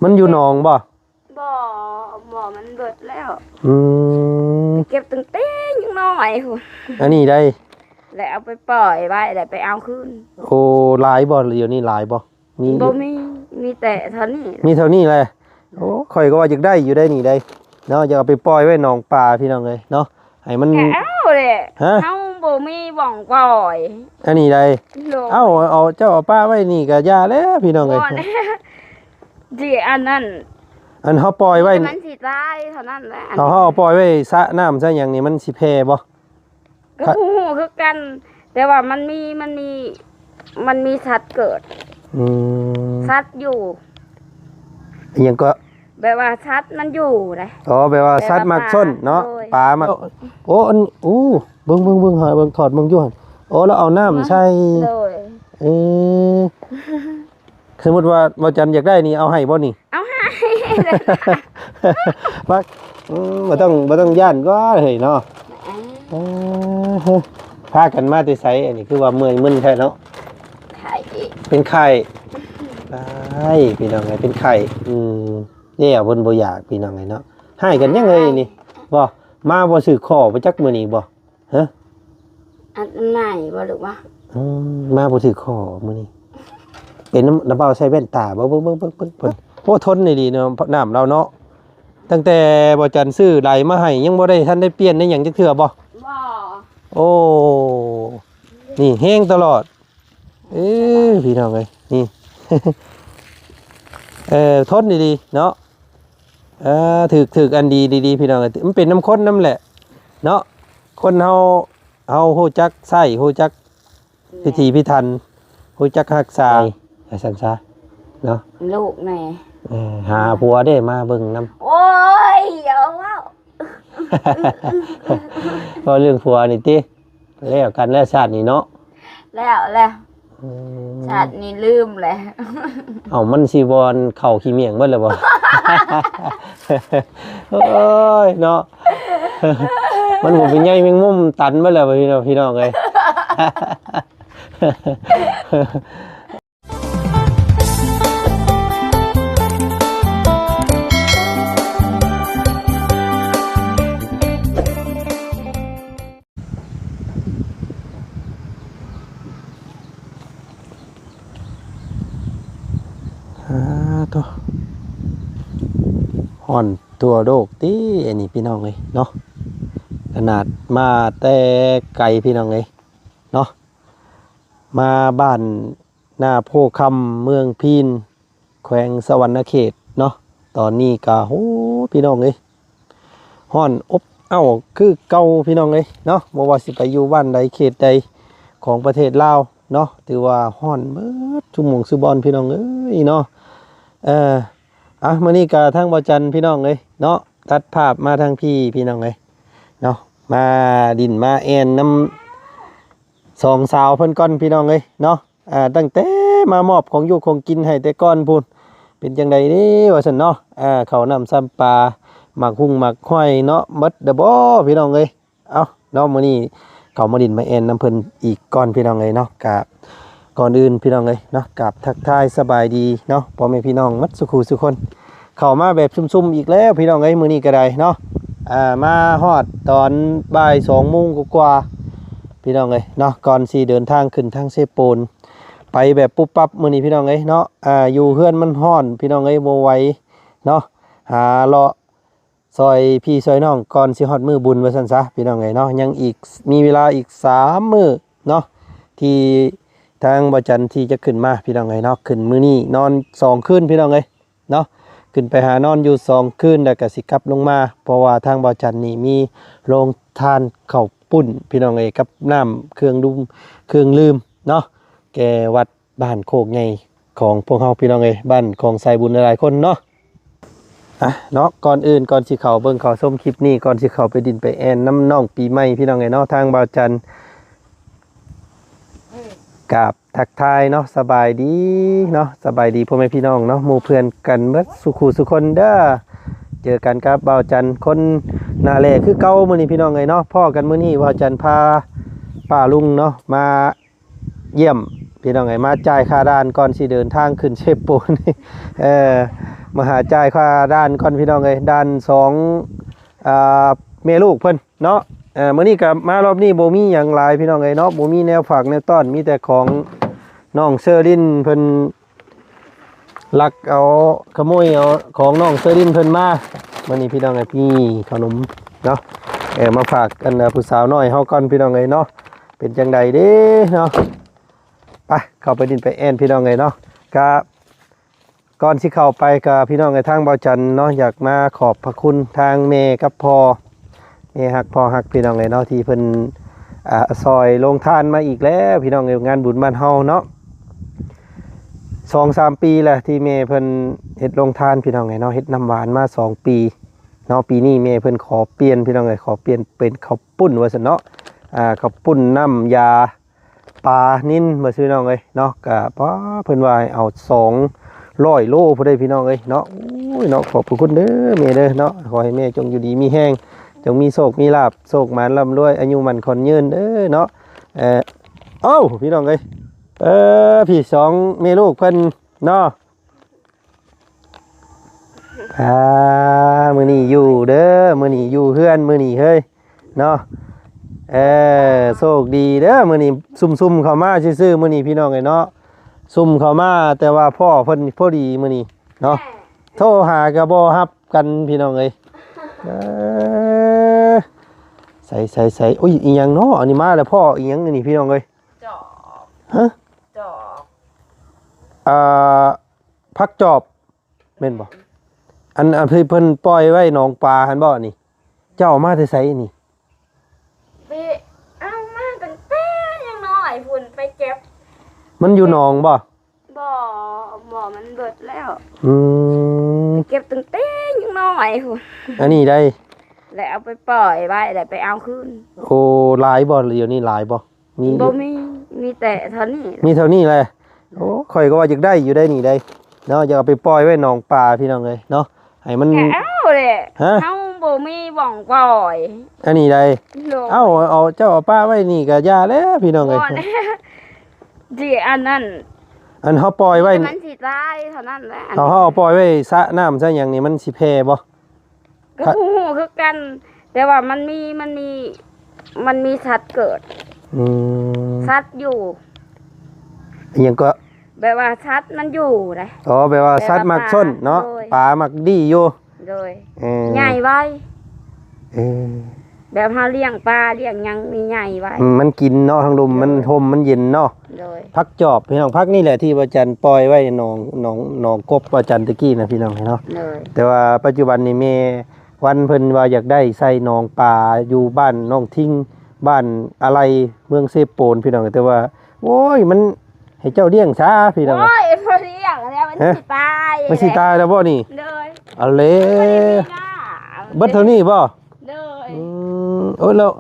ມັນຢູ່ໜອງບໍ່? ບໍ່ ບໍ່ ມັນເບິດແລ້ວ. ອືມ ເກັບຕັ້ງແຕ່ຍັງນ້ອຍພຸ້ນ. ອັນນີ້ໄດ໋ ແລ້ວເອົາໄປປ່ອຍໄວ້ ແລ້ວໄປເອົາຄືນ. ໂອ້ ຫຼາຍບໍ່? ດຽວນີ້ຫຼາຍບໍ່? ມີ ບໍ່ມີ ມີແຕ່ເທົ່ານີ້ ມີເທົ່ານີ້ແຫຼະ. ໂອ້ ຂ້ອຍກໍວ່າຢາກໄດ້ຢູ່ໄດ໋ນີ້ໄດ໋ເນາະ, ຢາກເອົາໄປປ່ອຍໄວ້ໜອງປາພີ່ນ້ອງເອີຍເນາະ ໃຫ້ມັນ ກໍເອົາແຫຼະ. ຮະ? ເຮົາບໍ່ມີບ່ອນປ່ອຍ. ອັນນີ້ໃດ໋? ໂດຍ. ເອົ້າ ເອົາ ເຈົ້າເອົາປະໄວ້ນີ້ກໍຢ່າແລ້ວພີ່ນ້ອງເອີຍ. ບໍ່ແລ້ວ ທີ່ອັນນັ້ນ ອັນເຮົາປ່ອຍໄວ້ ມັນຊິຕາຍເທົ່ານັ້ນແຫຼະ. ເຮົາ ເຮົາເອົາປ່ອຍໄວ້ສະນ້ຳສະຫຍັງນີ້ ມັນຊິແຜ່ບໍ່? ກໍບໍ່ຮູ້ຄືກັນ ແຕ່ວ່າມັນມີ ມັນມີ ມັນມີສັດເກີດ. ອືມ ສັດຢູ່ ອີຫຍັງກໍ ແບບວ່າສັດມັນຢູ່ນະ. ອໍ ແບບວ່າ ແບບວ່າ ສັດມັກຊົນເນາະ. ໂດຍ. ປາມັກ ໂອ້ ອັນ ໂອ້ ເບິ່ງ ເບິ່ງ ເບິ່ງ ຫາເບິ່ງ ຖອດເບິ່ງຢູ່ຫັ້ນ. ໂອ້ ລາວເອົານ້ຳໃສ່. ໂດຍ. ເອີ ສົມມຸດວ່າບ່າວຈັນຢາກໄດ້ນີ້ ເອົາໃຫ້ບໍ່ນີ້? ເອົາໃຫ້. ມັກ ອືມ ບໍ່ຕ້ອງ ບໍ່ຕ້ອງຢ້ານກໍເຮີ້ຍເນາະ. ເອີ ເອີ ພາກັນມາແຕ່ໃສ? ອັນນີ້ຄືວ່າເມື່ອຍມຶນແທ້ເນາະ. ໄຂ້ ເປັນໄຂ້. ອ້າຍ ພີ່ນ້ອງເອີຍ ເປັນໄຂ້. ອືມ ແລ້ວເພິ່ນບໍ່ຢາກ ພີ່ນ້ອງເອີຍເນາະ. ຮ້າຍກັນຫຍັງເອີຍນີ້? ບໍ່ ມາບໍ່ຖືກຄໍບໍ່ຈັກມື້ນີ້ບໍ່? ຮະ? ອັນໃໝ່ບໍ່ ຫຼືວ່າ ອືມ ມາບໍ່ຖືກຄໍມື້ນີ້. ເປັນນຳ ນຳເບົາໃສ່ແວ່ນຕາບໍ່? ເບິ່ງ ເບິ່ງ ເບິ່ງ ເບິ່ງ ເບິ່ງ. ໂອ້ ທົນດີເນາະ ນ້ຳລາວເນາະ. ຕັ້ງແຕ່ບ່າວຈັນຊື້ໄຫຼມາໃຫ້ ຍັງບໍ່ໄດ້ ທັນໄດ້ປ່ຽນໄດ້ຫຍັງຈັກເທື່ອບໍ່? ບໍ່. ໂອ້ ນີ້ແຮງຕະຫຼອດ. ເອີ ພີ່ນ້ອງເອີຍ ນີ້ ເອີ ທົນດີໆເນາະ. ເອີ ຖືກ ຖືກອັນດີດີໆ ພີ່ນ້ອງເອີຍ. ມັນເປັນນຳຄົນນຳແຫຼະເນາະ. ຄົນເຮົາ ເຮົາຮູ້ຈັກໃຊ້ ຮູ້ຈັກພິຖີພິຖັນ ຮູ້ຈັກຮັກສາ ໄປ ວ່າຊັ້ນຊະເນາະ. ລູກແມ່ ເອີ ຫາຜົວເດ້ ມາເບິ່ງນຳ. ໂອ້ຍ ຢ່າເວົ້າ ເວົ້າເລື່ອງຜົວນີ້ຕິ. ແລ້ວກັນແລ້ວຊາດນີ້ເນາະ. ແລ້ວແຫຼະ. ອືມ ຊາດນີ້ລືມແຫຼະ. ເອົ້າ ມັນຊິບ່ອນເຂົ້າຂີ້ໝ້ຽງເບິດແລ້ວບໍ່? ໂອ້ຍເນາະ ມັນບໍ່ເປັນໃຍແມງມຸມຕັນເບິດແລ້ວ ພີ່ນ້ອງ ພີ່ນ້ອງເອີຍ. ອາ ໂທ້ ຮ້ອນທົ່ວໂລກຕິ ອັນນີ້ ພີ່ນ້ອງເອີຍເນາະ. ຂະໜາດມາແຕ່ໄກ ພີ່ນ້ອງເອີຍເນາະ ມາບ້ານ ນາໂພຄຳ ເມືອງພີນ ແຂວງສະຫວັນນະເຂດເນາະ. ຕອນນີ້ກະ ໂຫ ພີ່ນ້ອງເອີຍ ຮ້ອນອົບເອົ້າຄືເກົ່າ ພີ່ນ້ອງເອີຍເນາະ. ບໍ່ວ່າຊິໄປຢູ່ບ້ານໃດເຂດໃດຂອງປະເທດລາວເນາະ ຖືວ່າຮ້ອນເບິດຊຸມໝ່ອງຊຸບ່ອນ ພີ່ນ້ອງເອີຍເນາະ. ເອີ ອ່ະ ມື້ນີ້ກະທາງບ່າວຈັນ ພີ່ນ້ອງເອີຍເນາະ ຕັດພາບມາທາງພີ້ ພີ່ນ້ອງເອີຍເນາະ ມາດິນມາແອ່ນນຳ ສອງສາວເພິ່ນກ່ອນ ພີ່ນ້ອງເອີຍເນາະ. ອ່າ ຕັ້ງແຕ່ມາມອບຂອງຢູ່ຂອງກິນໃຫ້ແຕ່ກ່ອນພຸ້ນ ເປັນຈັ່ງໃດເດ້ວ່າຊັ້ນເນາະ. ອ່າ ເຂົ້ານ້ຳຊຳປາ ໝາກຮຸ່ງໝາກຫອຍເນາະ ໝົດແລ້ວບໍ່ ພີ່ນ້ອງເອີຍ? ເອົ້າເນາະ ມື້ນີ້ເຂົ້າມາດິນມາແອ່ນນຳເພິ່ນອີກກ່ອນ ພີ່ນ້ອງເອີຍເນາະ. ກະ ກ່ອນອື່ນ ພີ່ນ້ອງເອີຍເນາະ ກາບທັກທາຍສະບາຍດີເນາະ ພໍ່ແມ່ພີ່ນ້ອງໝົດສູ່ຄູ່ສູ່ຄົນ ເຂົ້າມາແບບຊຸ່ມໆອີກແລ້ວ ພີ່ນ້ອງເອີຍ. ມື້ນີ້ກໍໄດ້ເນາະ ອ່າ ມາຮອດຕອນບ່າຍສອງໂມງກວ່າໆ ພີ່ນ້ອງເອີຍເນາະ ກ່ອນຊິເດີນທາງຂຶ້ນທາງເຊໂປນ ໄປແບບປຸບປັບມື້ນີ້ ພີ່ນ້ອງເອີຍເນາະ. ອ່າ ຢູ່ເຮືອນມັນຮ້ອນ ພີ່ນ້ອງເອີຍ ບໍ່ໄຫວເນາະ ຫາເລາະ ຊ່ອຍພີ່ຊ່ອຍນ້ອງກ່ອນຊິຮອດມື້ບຸນວ່າຊັ້ນຊະ ພີ່ນ້ອງເອີຍເນາະ. ຍັງອີກ ມີເວລາອີກສາມມື້ເນາະ ທີ່ທາງບ່າວຈັນທີ່ຈະຂຶ້ນມາ ພີ່ນ້ອງເອີຍເນາະ. ຂຶ້ນມື້ນີ້ນອນສອງຄືນ ພີ່ນ້ອງເອີຍເນາະ ຂຶ້ນໄປຫານອນຢູ່ສອງຄືນ ແລ້ວກໍຊິກັບລົງມາ ເພາະວ່າທາງບ່າວຈັນນີ້ມີໂຮງທານເຂົ້າປຸ້ນ ພີ່ນ້ອງເອີຍ ກັບນ້ຳເຄື່ອງດື່ມ ເຄື່ອງດື່ມເນາະ ແກ່ວັດ ບ້ານໂຄກໃຫຍ່ຂອງພວກເຮົາ ພີ່ນ້ອງເອີຍ ບ້ານຂອງສາຍບຸນຫຼາຍໆຄົນເນາະ. ອ່ະ ເນາະ ກ່ອນອື່ນ ກ່ອນຊິເຂົ້າເບິ່ງເຂົ້າຊົມຄລິບນີ້ ກ່ອນຊິເຂົ້າໄປດິນໄປແອ່ນນຳນ້ອງປີໃໝ່ ພີ່ນ້ອງເອີຍເນາະ ທາງບ່າວຈັນກາບທັກທາຍເນາະ ສະບາຍດີເນາະ ສະບາຍດີພໍ່ແມ່ພີ່ນ້ອງເນາະ ໝູ່ເພື່ອນກັນເບິດສູ່ຄູ່ສູ່ຄົນເດີ. ເຈີກັນກັບບ່າວຈັນຄົນໜ້າແຫຼຄືເກົ່າມື້ນີ້ ພີ່ນ້ອງເອີຍເນາະ. ພໍ້ກັນມື້ນີ້ ບ່າວຈັນພາປ້າລຸງເນາະ ມາ ຢ້ຽມ ພີ່ນ້ອງເອີຍ ມາຈ່າຍຄ່າດ່ານກ່ອນຊິເດີນທາງຂຶ້ນເຊໂປນ. ເອີ ມາຫາຈ່າຍຄ່າດ່ານກ່ອນພີ່ນ້ອງເອີຍ ດ່ານສອງ ອ່າ ແມ່ລູກເພິ່ນເນາະ. ເອີ ມື້ນີ້ກໍມາລອບນີ້ບໍ່ມີຫຍັງຫຼາຍພີ່ນ້ອງເອີຍເນາະ ບໍ່ມີແນວຝາກແນວຕ້ອນ ມີແຕ່ຂອງນ້ອງເຊີລິນເພິ່ນ ລັກເອົາ ຂະໂມຍເອົາຂອງນ້ອງເຊີລິນເພິ່ນມາ. ມື້ນີ້ພີ່ນ້ອງເອີຍ ມີເຂົ້າໜົມເນາະ ເອີ ມາຝາກອັນ ຜູ້ສາວນ້ອຍເຮົາກ່ອນພີ່ນ້ອງເອີຍເນາະ. ເປັນຈັ່ງໃດເດ້ເນາະ ໄປ ເຂົ້າໄປດິນໄປແອ່ນພີ່ນ້ອງເອີຍເນາະ. ກະ ກ່ອນຊິເຂົ້າໄປກໍພີ່ນ້ອງເອີຍ ທາງເບົາຈັນເນາະ ຢາກມາຂອບພະຄຸນທາງແມ່ກັບພໍ່ ແມ່ຮັກພໍ່ຮັກພີ່ນ້ອງເອີຍເນາະ ທີ່ເພິ່ນ ອ່າ ຊ່ອຍໂຮງທານມາອີກແລ້ວພີ່ນ້ອງເອີຍ. ງານບຸນບ້ານເຮົາເນາະ ສອງສາມປີແລ້ວທີ່ແມ່ເພິ່ນເຮັດໂຮງທານພີ່ນ້ອງເອີຍເນາະ ເຮັດນ້ຳຫວານມາສອງປີເນາະ. ປີນີ້ແມ່ເພິ່ນຂໍປ່ຽນພີ່ນ້ອງເອີຍ ຂໍປ່ຽນເປັນເຂົ້າປຸ້ນວ່າຊັ້ນເນາະ ອ່າ ເຂົ້າປຸ້ນນ້ຳຢາ ປານິນ ວ່າຊັ້ນພີ່ນ້ອງເອີຍເນາະ. ກະ ປ້າ ເພິ່ນວ່າໃຫ້ເອົາສອງຮ້ອຍໂລພຸ້ນເດ້ພີ່ນ້ອງເອີຍເນາະ. ໂອ້ຍເນາະ ຂອບພະຄຸນເດີແມ່ເດີເນາະ ຂໍໃຫ້ແມ່ຈົ່ງຢູ່ດີມີແຮງ ຈົ່ງມີໂຊກມີລາບ ໂຊກໝານລ່ຳລວຍ ອາຍຸໝັ້ນຂວັນຍືນເດີເນາະ. ເອີ ເອົ້າ ພີ່ນ້ອງເອີຍ ເອີ ພີ່ສອງແມ່ລູກເພິ່ນເນາະ. ອ່າ ມື້ນີ້ຢູ່ເດີ ມື້ນີ້ຢູ່ເຮືອນມື້ນີ້ເຮີ້ຍເນາະ. ເອີ ໂຊກດີເດີ ມື້ນີ້ຊຸ່ມໆເຂົ້າມາຊື່ໆ ມື້ນີ້ພີ່ນ້ອງເອີຍເນາະ ຊຸ່ມເຂົ້າມາ ແຕ່ວ່າພໍ້ເພິ່ນພໍດີມື້ນີ້ເນາະ ໂທຫາກໍບໍ່ຮັບກັນພີ່ນ້ອງເອີຍ. ເອີ ໃສໆໆ ໂອ້ຍ ອີຫຍັງເນາະ ອັນນີ້ມາແລ້ວ ພໍ້ອີຫຍັງອັນນີ້ພີ່ນ້ອງເອີຍ? ຈອບ ຮະ? ຈອບ ອ່າ ຜັກຈອບແມ່ນບໍ່? ອັນ ອັນທີ່ເພິ່ນປ່ອຍໄວ້ໜອງປາຫັ້ນບໍ່ນີ້? ເຈົ້າເອົາມາແຕ່ໃສນີ້? ໄປເອົາມາຕັ້ງແຕ່ຍັງນ້ອຍພຸ້ນ ໄປເກັບ ມັນຢູ່ໜອງບໍ່? ບໍ່ ບໍ່ ມັນເບິດແລ້ວ. ອືມ ໄປເກັບຕັ້ງແຕ່ຍັງນ້ອຍພຸ້ນ ອັນນີ້ໃດ ແລ້ວເອົາໄປປ່ອຍໄວ້ ແລ້ວໄປເອົາຄືນ. ໂອ້ ຫຼາຍບໍ່? ດຽວນີ້ຫຼາຍບໍ່? ມີ ບໍ່ມີ ມີແຕ່ເທົ່ານີ້ ມີເທົ່ານີ້ແຫຼະ. ໂອ້ ຂ້ອຍກໍວ່າຢາກໄດ້ຢູ່ໄດ໋ນີ້ໄດ໋ເນາະ ຢາກເອົາໄປປ່ອຍໄວ້ໜອງປາພີ່ນ້ອງເອີຍເນາະ ໃຫ້ມັນ ກໍເອົາແຫຼະ ຮະ? ເຮົາບໍ່ມີບ່ອນປ່ອຍ ອັນນີ້ໃດ໋ ໂດຍ ເອົາ ເອົາ ເຈົ້າເອົາປະໄວ້ນີ້ກໍຢ່າແລ້ວພີ່ນ້ອງເອີຍ ບໍ່ແລ້ວ ທີ່ອັນນັ້ນ ອັນເຮົາປ່ອຍໄວ້ ມັນຊິຕາຍເທົ່ານັ້ນແຫຼະ ເຮົາ ເຮົາເອົາປ່ອຍໄວ້ສະນ້ຳສະຫຍັງນີ້ ມັນຊິແຜ່ບໍ່? ກໍ ພະ ບໍ່ຮູ້ຄືກັນ ແຕ່ວ່າມັນມີ ມັນມີ ມັນມີສັດເກີດ ອືມ ສັດຢູ່ ອີຫຍັງກໍ? ແບບວ່າສັດມັນຢູ່ໄດ໋ ອໍ ແບບວ່າ ແບບວ່າ ສັດມັກຊົນເນາະ ໂດຍ ປາມັກດີຢູ່ ໂດຍ ເອີ ໃຫຍ່ໄວ ເອີ ແບບເຮົາລ້ຽງປາລ້ຽງຫຍັງນີ້ໃຫຍ່ໄວ ອືມ ມັນກິນເນາະ ທາງລຸ່ມ ໂດຍ ມັນຮົ່ມ ມັນເຢັນເນາະ ໂດຍ ຜັກຈອບ ພີ່ນ້ອງ ຜັກນີ້ແຫຼະທີ່ວ່າຈັນປ່ອຍໄວ້ໜອງ ໜອງ ໜອງກົບວ່າຈັນຕະກີ້ນະ ພີ່ນ້ອງເນາະ ໂດຍ ແຕ່ວ່າປັດຈຸບັນນີ້ແມ່ວັນເພິ່ນວ່າຢາກໄດ້ໃສ່ໜອງປາຢູ່ບ້ານໜອງທິງ ບ້ານອາໄລ ເມືອງເຊໂປນ ພີ່ນ້ອງ ແຕ່ວ່າ ໂອ້ຍ ມັນໃຫ້ເຈົ້າລ້ຽງຊະ ພີ່ນ້ອງ ໂອ້ຍ ບໍ່ລ້ຽງແລ້ວ ມັນ ຮະ? ຊິຕາຍ ມັນຊິຕາຍແລ້ວບໍ່ນີ້? ໂດຍ ເອົາແລ້ວ ມັນບໍ່ໄດ້ມີໜ້າ ເບິດເທົ່ານີ້ບໍ່? ໂດຍ ອືມ ໂອ້ຍ ແລ້ວ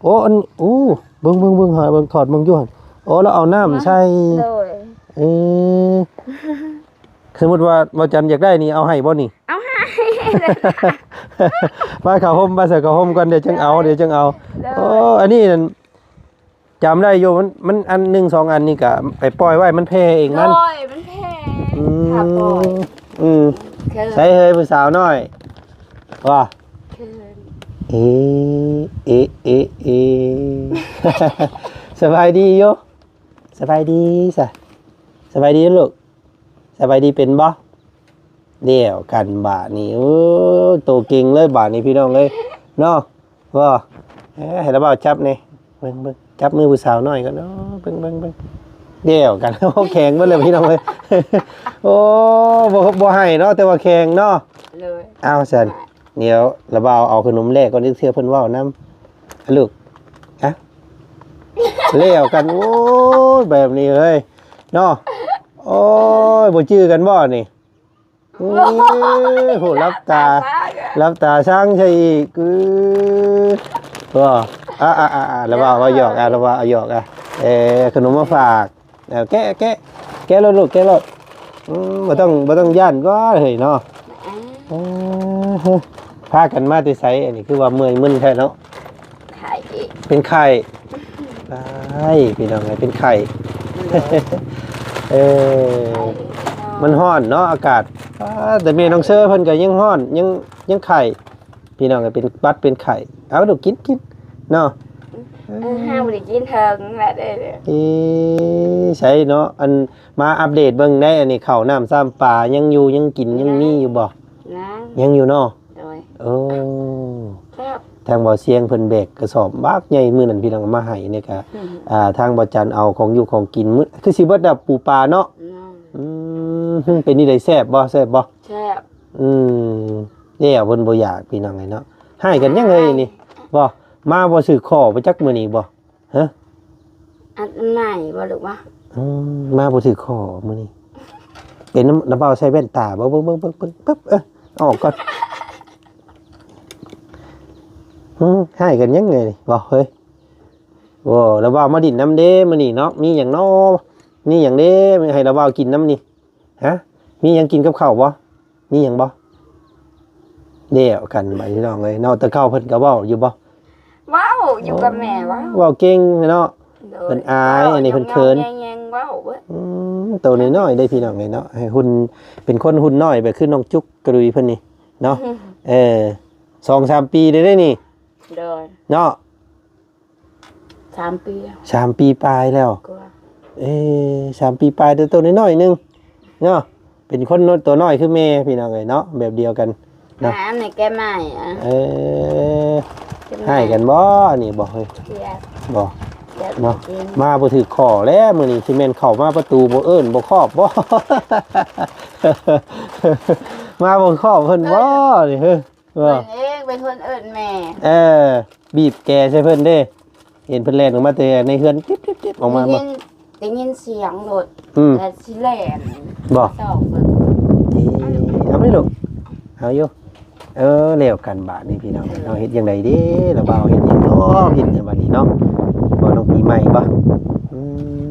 ໂອ້ ອັນ ໂອ້ ເບິ່ງ ເບິ່ງ ເບິ່ງ ຫາເບິ່ງ ຖອດເບິ່ງຢູ່ຫັ້ນ ໂອ້ ແລ້ວເອົານ້ຳໃສ່ ໂດຍ ເອີ ສົມມຸດວ່າ ວ່າຈັນຢາກໄດ້ນີ້ ເອົາໃຫ້ບໍ່ນີ້? ເອົາໃຫ້ ໄປເຂົ້າຮົ່ມ ໄປໃສ່ເຂົ້າຮົ່ມກ່ອນ ດຽວຈັ່ງເອົາ ໂດຍ ດຽວຈັ່ງເອົາ ໂດຍ ໂອ້ ອັນນີ້ນັ້ນ ຈຳໄດ້ຢູ່ ມັນ ມັນອັນໜຶ່ງສອງອັນນີ້ກະໄປປ່ອຍໄວ້ ມັນແຜ່ເອງມັນ ໂດຍ ມັນແຜ່ ອືມ ຖ້າປ່ອຍ ອືມ ເຂີນ ໃສເຮີຍ ຜູ້ສາວນ້ອຍ ວ່າ ເຂີນ ເອ ເອ ເອ ເອ ສະບາຍດີຢູ່ ສະບາຍດີຊະ ສະບາຍດີລູກ ສະບາຍດີເປັນບໍ່? ດຽວກັນບາດນີ້ ໂອ້ ໂຕເກັ່ງເລີຍບາດນີ້ພີ່ນ້ອງເອີຍເນາະ ບໍ່ ເອີ ໃຫ້ລາວບ່າວຈັບແດ່ ເບິ່ງ ເບິ່ງ ຈັບມືຜູ້ສາວນ້ອຍກ່ອນເນາະ ເບິ່ງ ເບິ່ງ ເບິ່ງ ດຽວກັນ ໂອ້ ແຂງເບິດເລີຍພີ່ນ້ອງເອີຍ ໂອ້ ບໍ່ ບໍ່ໃຫ້ເນາະ ແຕ່ວ່າແຂງເນາະ ເລີຍ ເອົາຊັ້ນ ດຽວລາວບ່າວເອົາຂະໜົມແລກກ່ອນ ຈັກເທື່ອເພິ່ນເວົ້ານຳ ລູກ ອະ ແລ້ວກັນ ໂອ້ຍ ແບບນີ້ເອີຍ ເນາະ ໂອ້ຍ ບໍ່ຈື່ກັນບໍ່ນີ້? ໂອ້ຍ ໂຫ ຫຼັບຕາ ຫຼັບຕາສັງໃສ່ອີກ ອື ບໍ່ ອາ ອາ ອາ ອາ ລະວ່າເວົ້າຫຍອກ ອາ ລະວ່າເອົາຫຍອກ ອາ ເອີ ຂະໜົມມາຝາກ ເອົາ ແກະ ແກະ ແກະໂລດລູກ ແກະໂລດ ອື ບໍ່ຕ້ອງ ບໍ່ຕ້ອງຢ້ານກໍເຮີ້ຍເນາະ ອື ພາກັນມາແຕ່ໃສ ອັນນີ້ຄືວ່າເມື່ອຍມຶນແທ້ເນາະ ໄຂ້ ເປັນໄຂ້ ໄຂ້ ພີ່ນ້ອງເອີຍ ເປັນໄຂ້ ເອີ ໄຂ້ ມັນຮ້ອນເນາະ ອາກາດ ປ ອ່າ ແຕ່ແມ່ນ້ອງເຊີເພິ່ນກໍຍັງຮ້ອນ ຍັງ ຍັງໄຂ້ ພີ່ນ້ອງ ກໍເປັນຫວັດເປັນໄຂ້. ເອົາລູກ ກິນ ກິນເນາະ. ເອີ ເຮົາບໍ່ໄດ້ກິນເຖິງແລ້ວເດ້. ເອີ ໃສເນາະ ອັນ ມາອັບເດດເບິ່ງໄດ້ ອັນນີ້ ເຂົ້ານ້ຳຊ້ຳປາຍັງຢູ່ ຍັງກິນ ຍັງມີຢູ່ບໍ່? ຍັງ ຍັງຢູ່ເນາະ. ໂດຍ ໂອ້ ແຊບ ທາງບ່າວຊຽງເພິ່ນແບກກະສອບບັກໃຫຍ່ມື້ນັ້ນ ພີ່ນ້ອງ ເອົາມາໃຫ້ນີ້ກະ ອືມ ອ່າ ທາງບ່າວຈັນເອົາຂອງຢູ່ຂອງກິນມື້ ຄືຊິເບິດແລ້ວ ປູປາເນາະ. ອືມ ອືມ ເປັນຈັ່ງໃດ ແຊບບໍ່? ແຊບບໍ່? ແຊບ. ອືມ ແລ້ວເພິ່ນບໍ່ຢາກ ພີ່ນ້ອງເອີຍເນາະ. ຮ້າຍກັນຫຍັງເອີຍນີ້? ບໍ່ ມາບໍ່ຖືກຂໍ້ບໍ່ຈັກມື້ນີ້ບໍ່? ຮະ ອັນໃໝ່ບໍ່ລູກວະ? ອືມ ມາບໍ່ຖືກຂໍ້ມື້ນີ້ ເປັນນຳ ນຳບ່າວໃສ່ແວ່ນຕາບໍ່? ເບິ່ງ ເບິ່ງ ເບິ່ງ ເບິ່ງ ປຶບ ເອີ ເອົາອອກກ່ອນ. ຫື ຮ້າຍກັນຫຍັງເອີຍນີ້ ບໍ່ເຮີ້ຍ? ໂອ້ ລາວບ່າວມາດິນນຳເດ້ມື້ນີ້ເນາະ. ມີຫຍັງເນາະ? ມີຫຍັງເດ້ ໃຫ້ລາວບ່າວກິນນຳນີ້? ຮະ ມີຫຍັງກິນກັບເຂົ້າບໍ່? ມີຫຍັງບໍ່? ແລ້ວກັນບາດນີ້ ພີ່ນ້ອງເອີຍເນາະ. ແຕ່ເກົ່າເພິ່ນກໍເວົ້າຢູ່ບໍ່? ເວົ້າ ຢູ່ກັບແມ່ເວົ້າ ເວົ້າເກັ່ງເນາະ. ໂດຍ ເພິ່ນອາຍ ເວົ້າ ອັນນີ້ເພິ່ນເຂີນ ແຍ່ງໆ ເວົ້າເບິດ. ອືມ ໂຕນ້ອຍໆເດ້ ພີ່ນ້ອງເອີຍເນາະ. ໃຫ້ຫຸ່ນ ເປັນຄົນຫຸ່ນນ້ອຍ ແບບຄືນ້ອງຈຸກກະດຸຍເພິ່ນນີ້ເນາະ. ອືມ ເອີ ສອງສາມປີໄດ້ ໄດ໋ນີ້ ໂດຍ ເນາະ. ສາມປີແລ້ວ ສາມປີປາຍແລ້ວ ກວ່າ ເອີ ສາມປີປາຍ ແຕ່ໂຕນ້ອຍໆໜຶ່ງເນາະ. ເປັນຄົນໂຕນ້ອຍຄືແມ່ ພີ່ນ້ອງເອີຍເນາະ ແບບດຽວກັນເນາະ. ອ່າ ອັນນີ້ແກ້ໄມ້ ອ່າ ເອີ ແກ້ໄມ້ ຮ້າຍກັນບໍ່ ອັນນີ້ບໍ່ເຮີ້ຍ? ບໍ່ ເນາະ ມາບໍ່ຖືກຂໍ້ແລ້ວມື້ນີ້ ຊິແມ່ນເຂົ້າມາປະຕູບໍ່ເອີ້ນບໍ່ຄອບບໍ່? ມາບໍ່ຄອບເພິ່ນບໍ່ນີ້ເຮີ້ຍ? ເອີ ເພິ່ນເອງເປັນຄົນເອີ້ນແມ່ ເອີ ບີບແກໃສ່ເພິ່ນເດ້. ເຫັນເພິ່ນແລ່ນອອກມາແຕ່ໃນເຮືອນ ຕິບໆໆ ອອກມາ ໄດ້ຍິນ ໄດ້ຍິນສຽງລົດ ອືມ ແລ້ວຊິແລ່ນ ບໍ່ ຊອກເບິ່ງ. ເອີ ເອົາໄປລູກ ເອົາຢູ່. ເອີ ແລ້ວກັນບາດນີ້ ພີ່ນ້ອງເນາະ. ເຮັດຈັ່ງໃດເດ້ ລາວບ່າວເຮັດຫຍັງເນາະ ເຮັດຫຍັງບາດນີ້ເນາະ? ບໍ່ ນ້ອງປີໃໝ່ບໍ່? ອື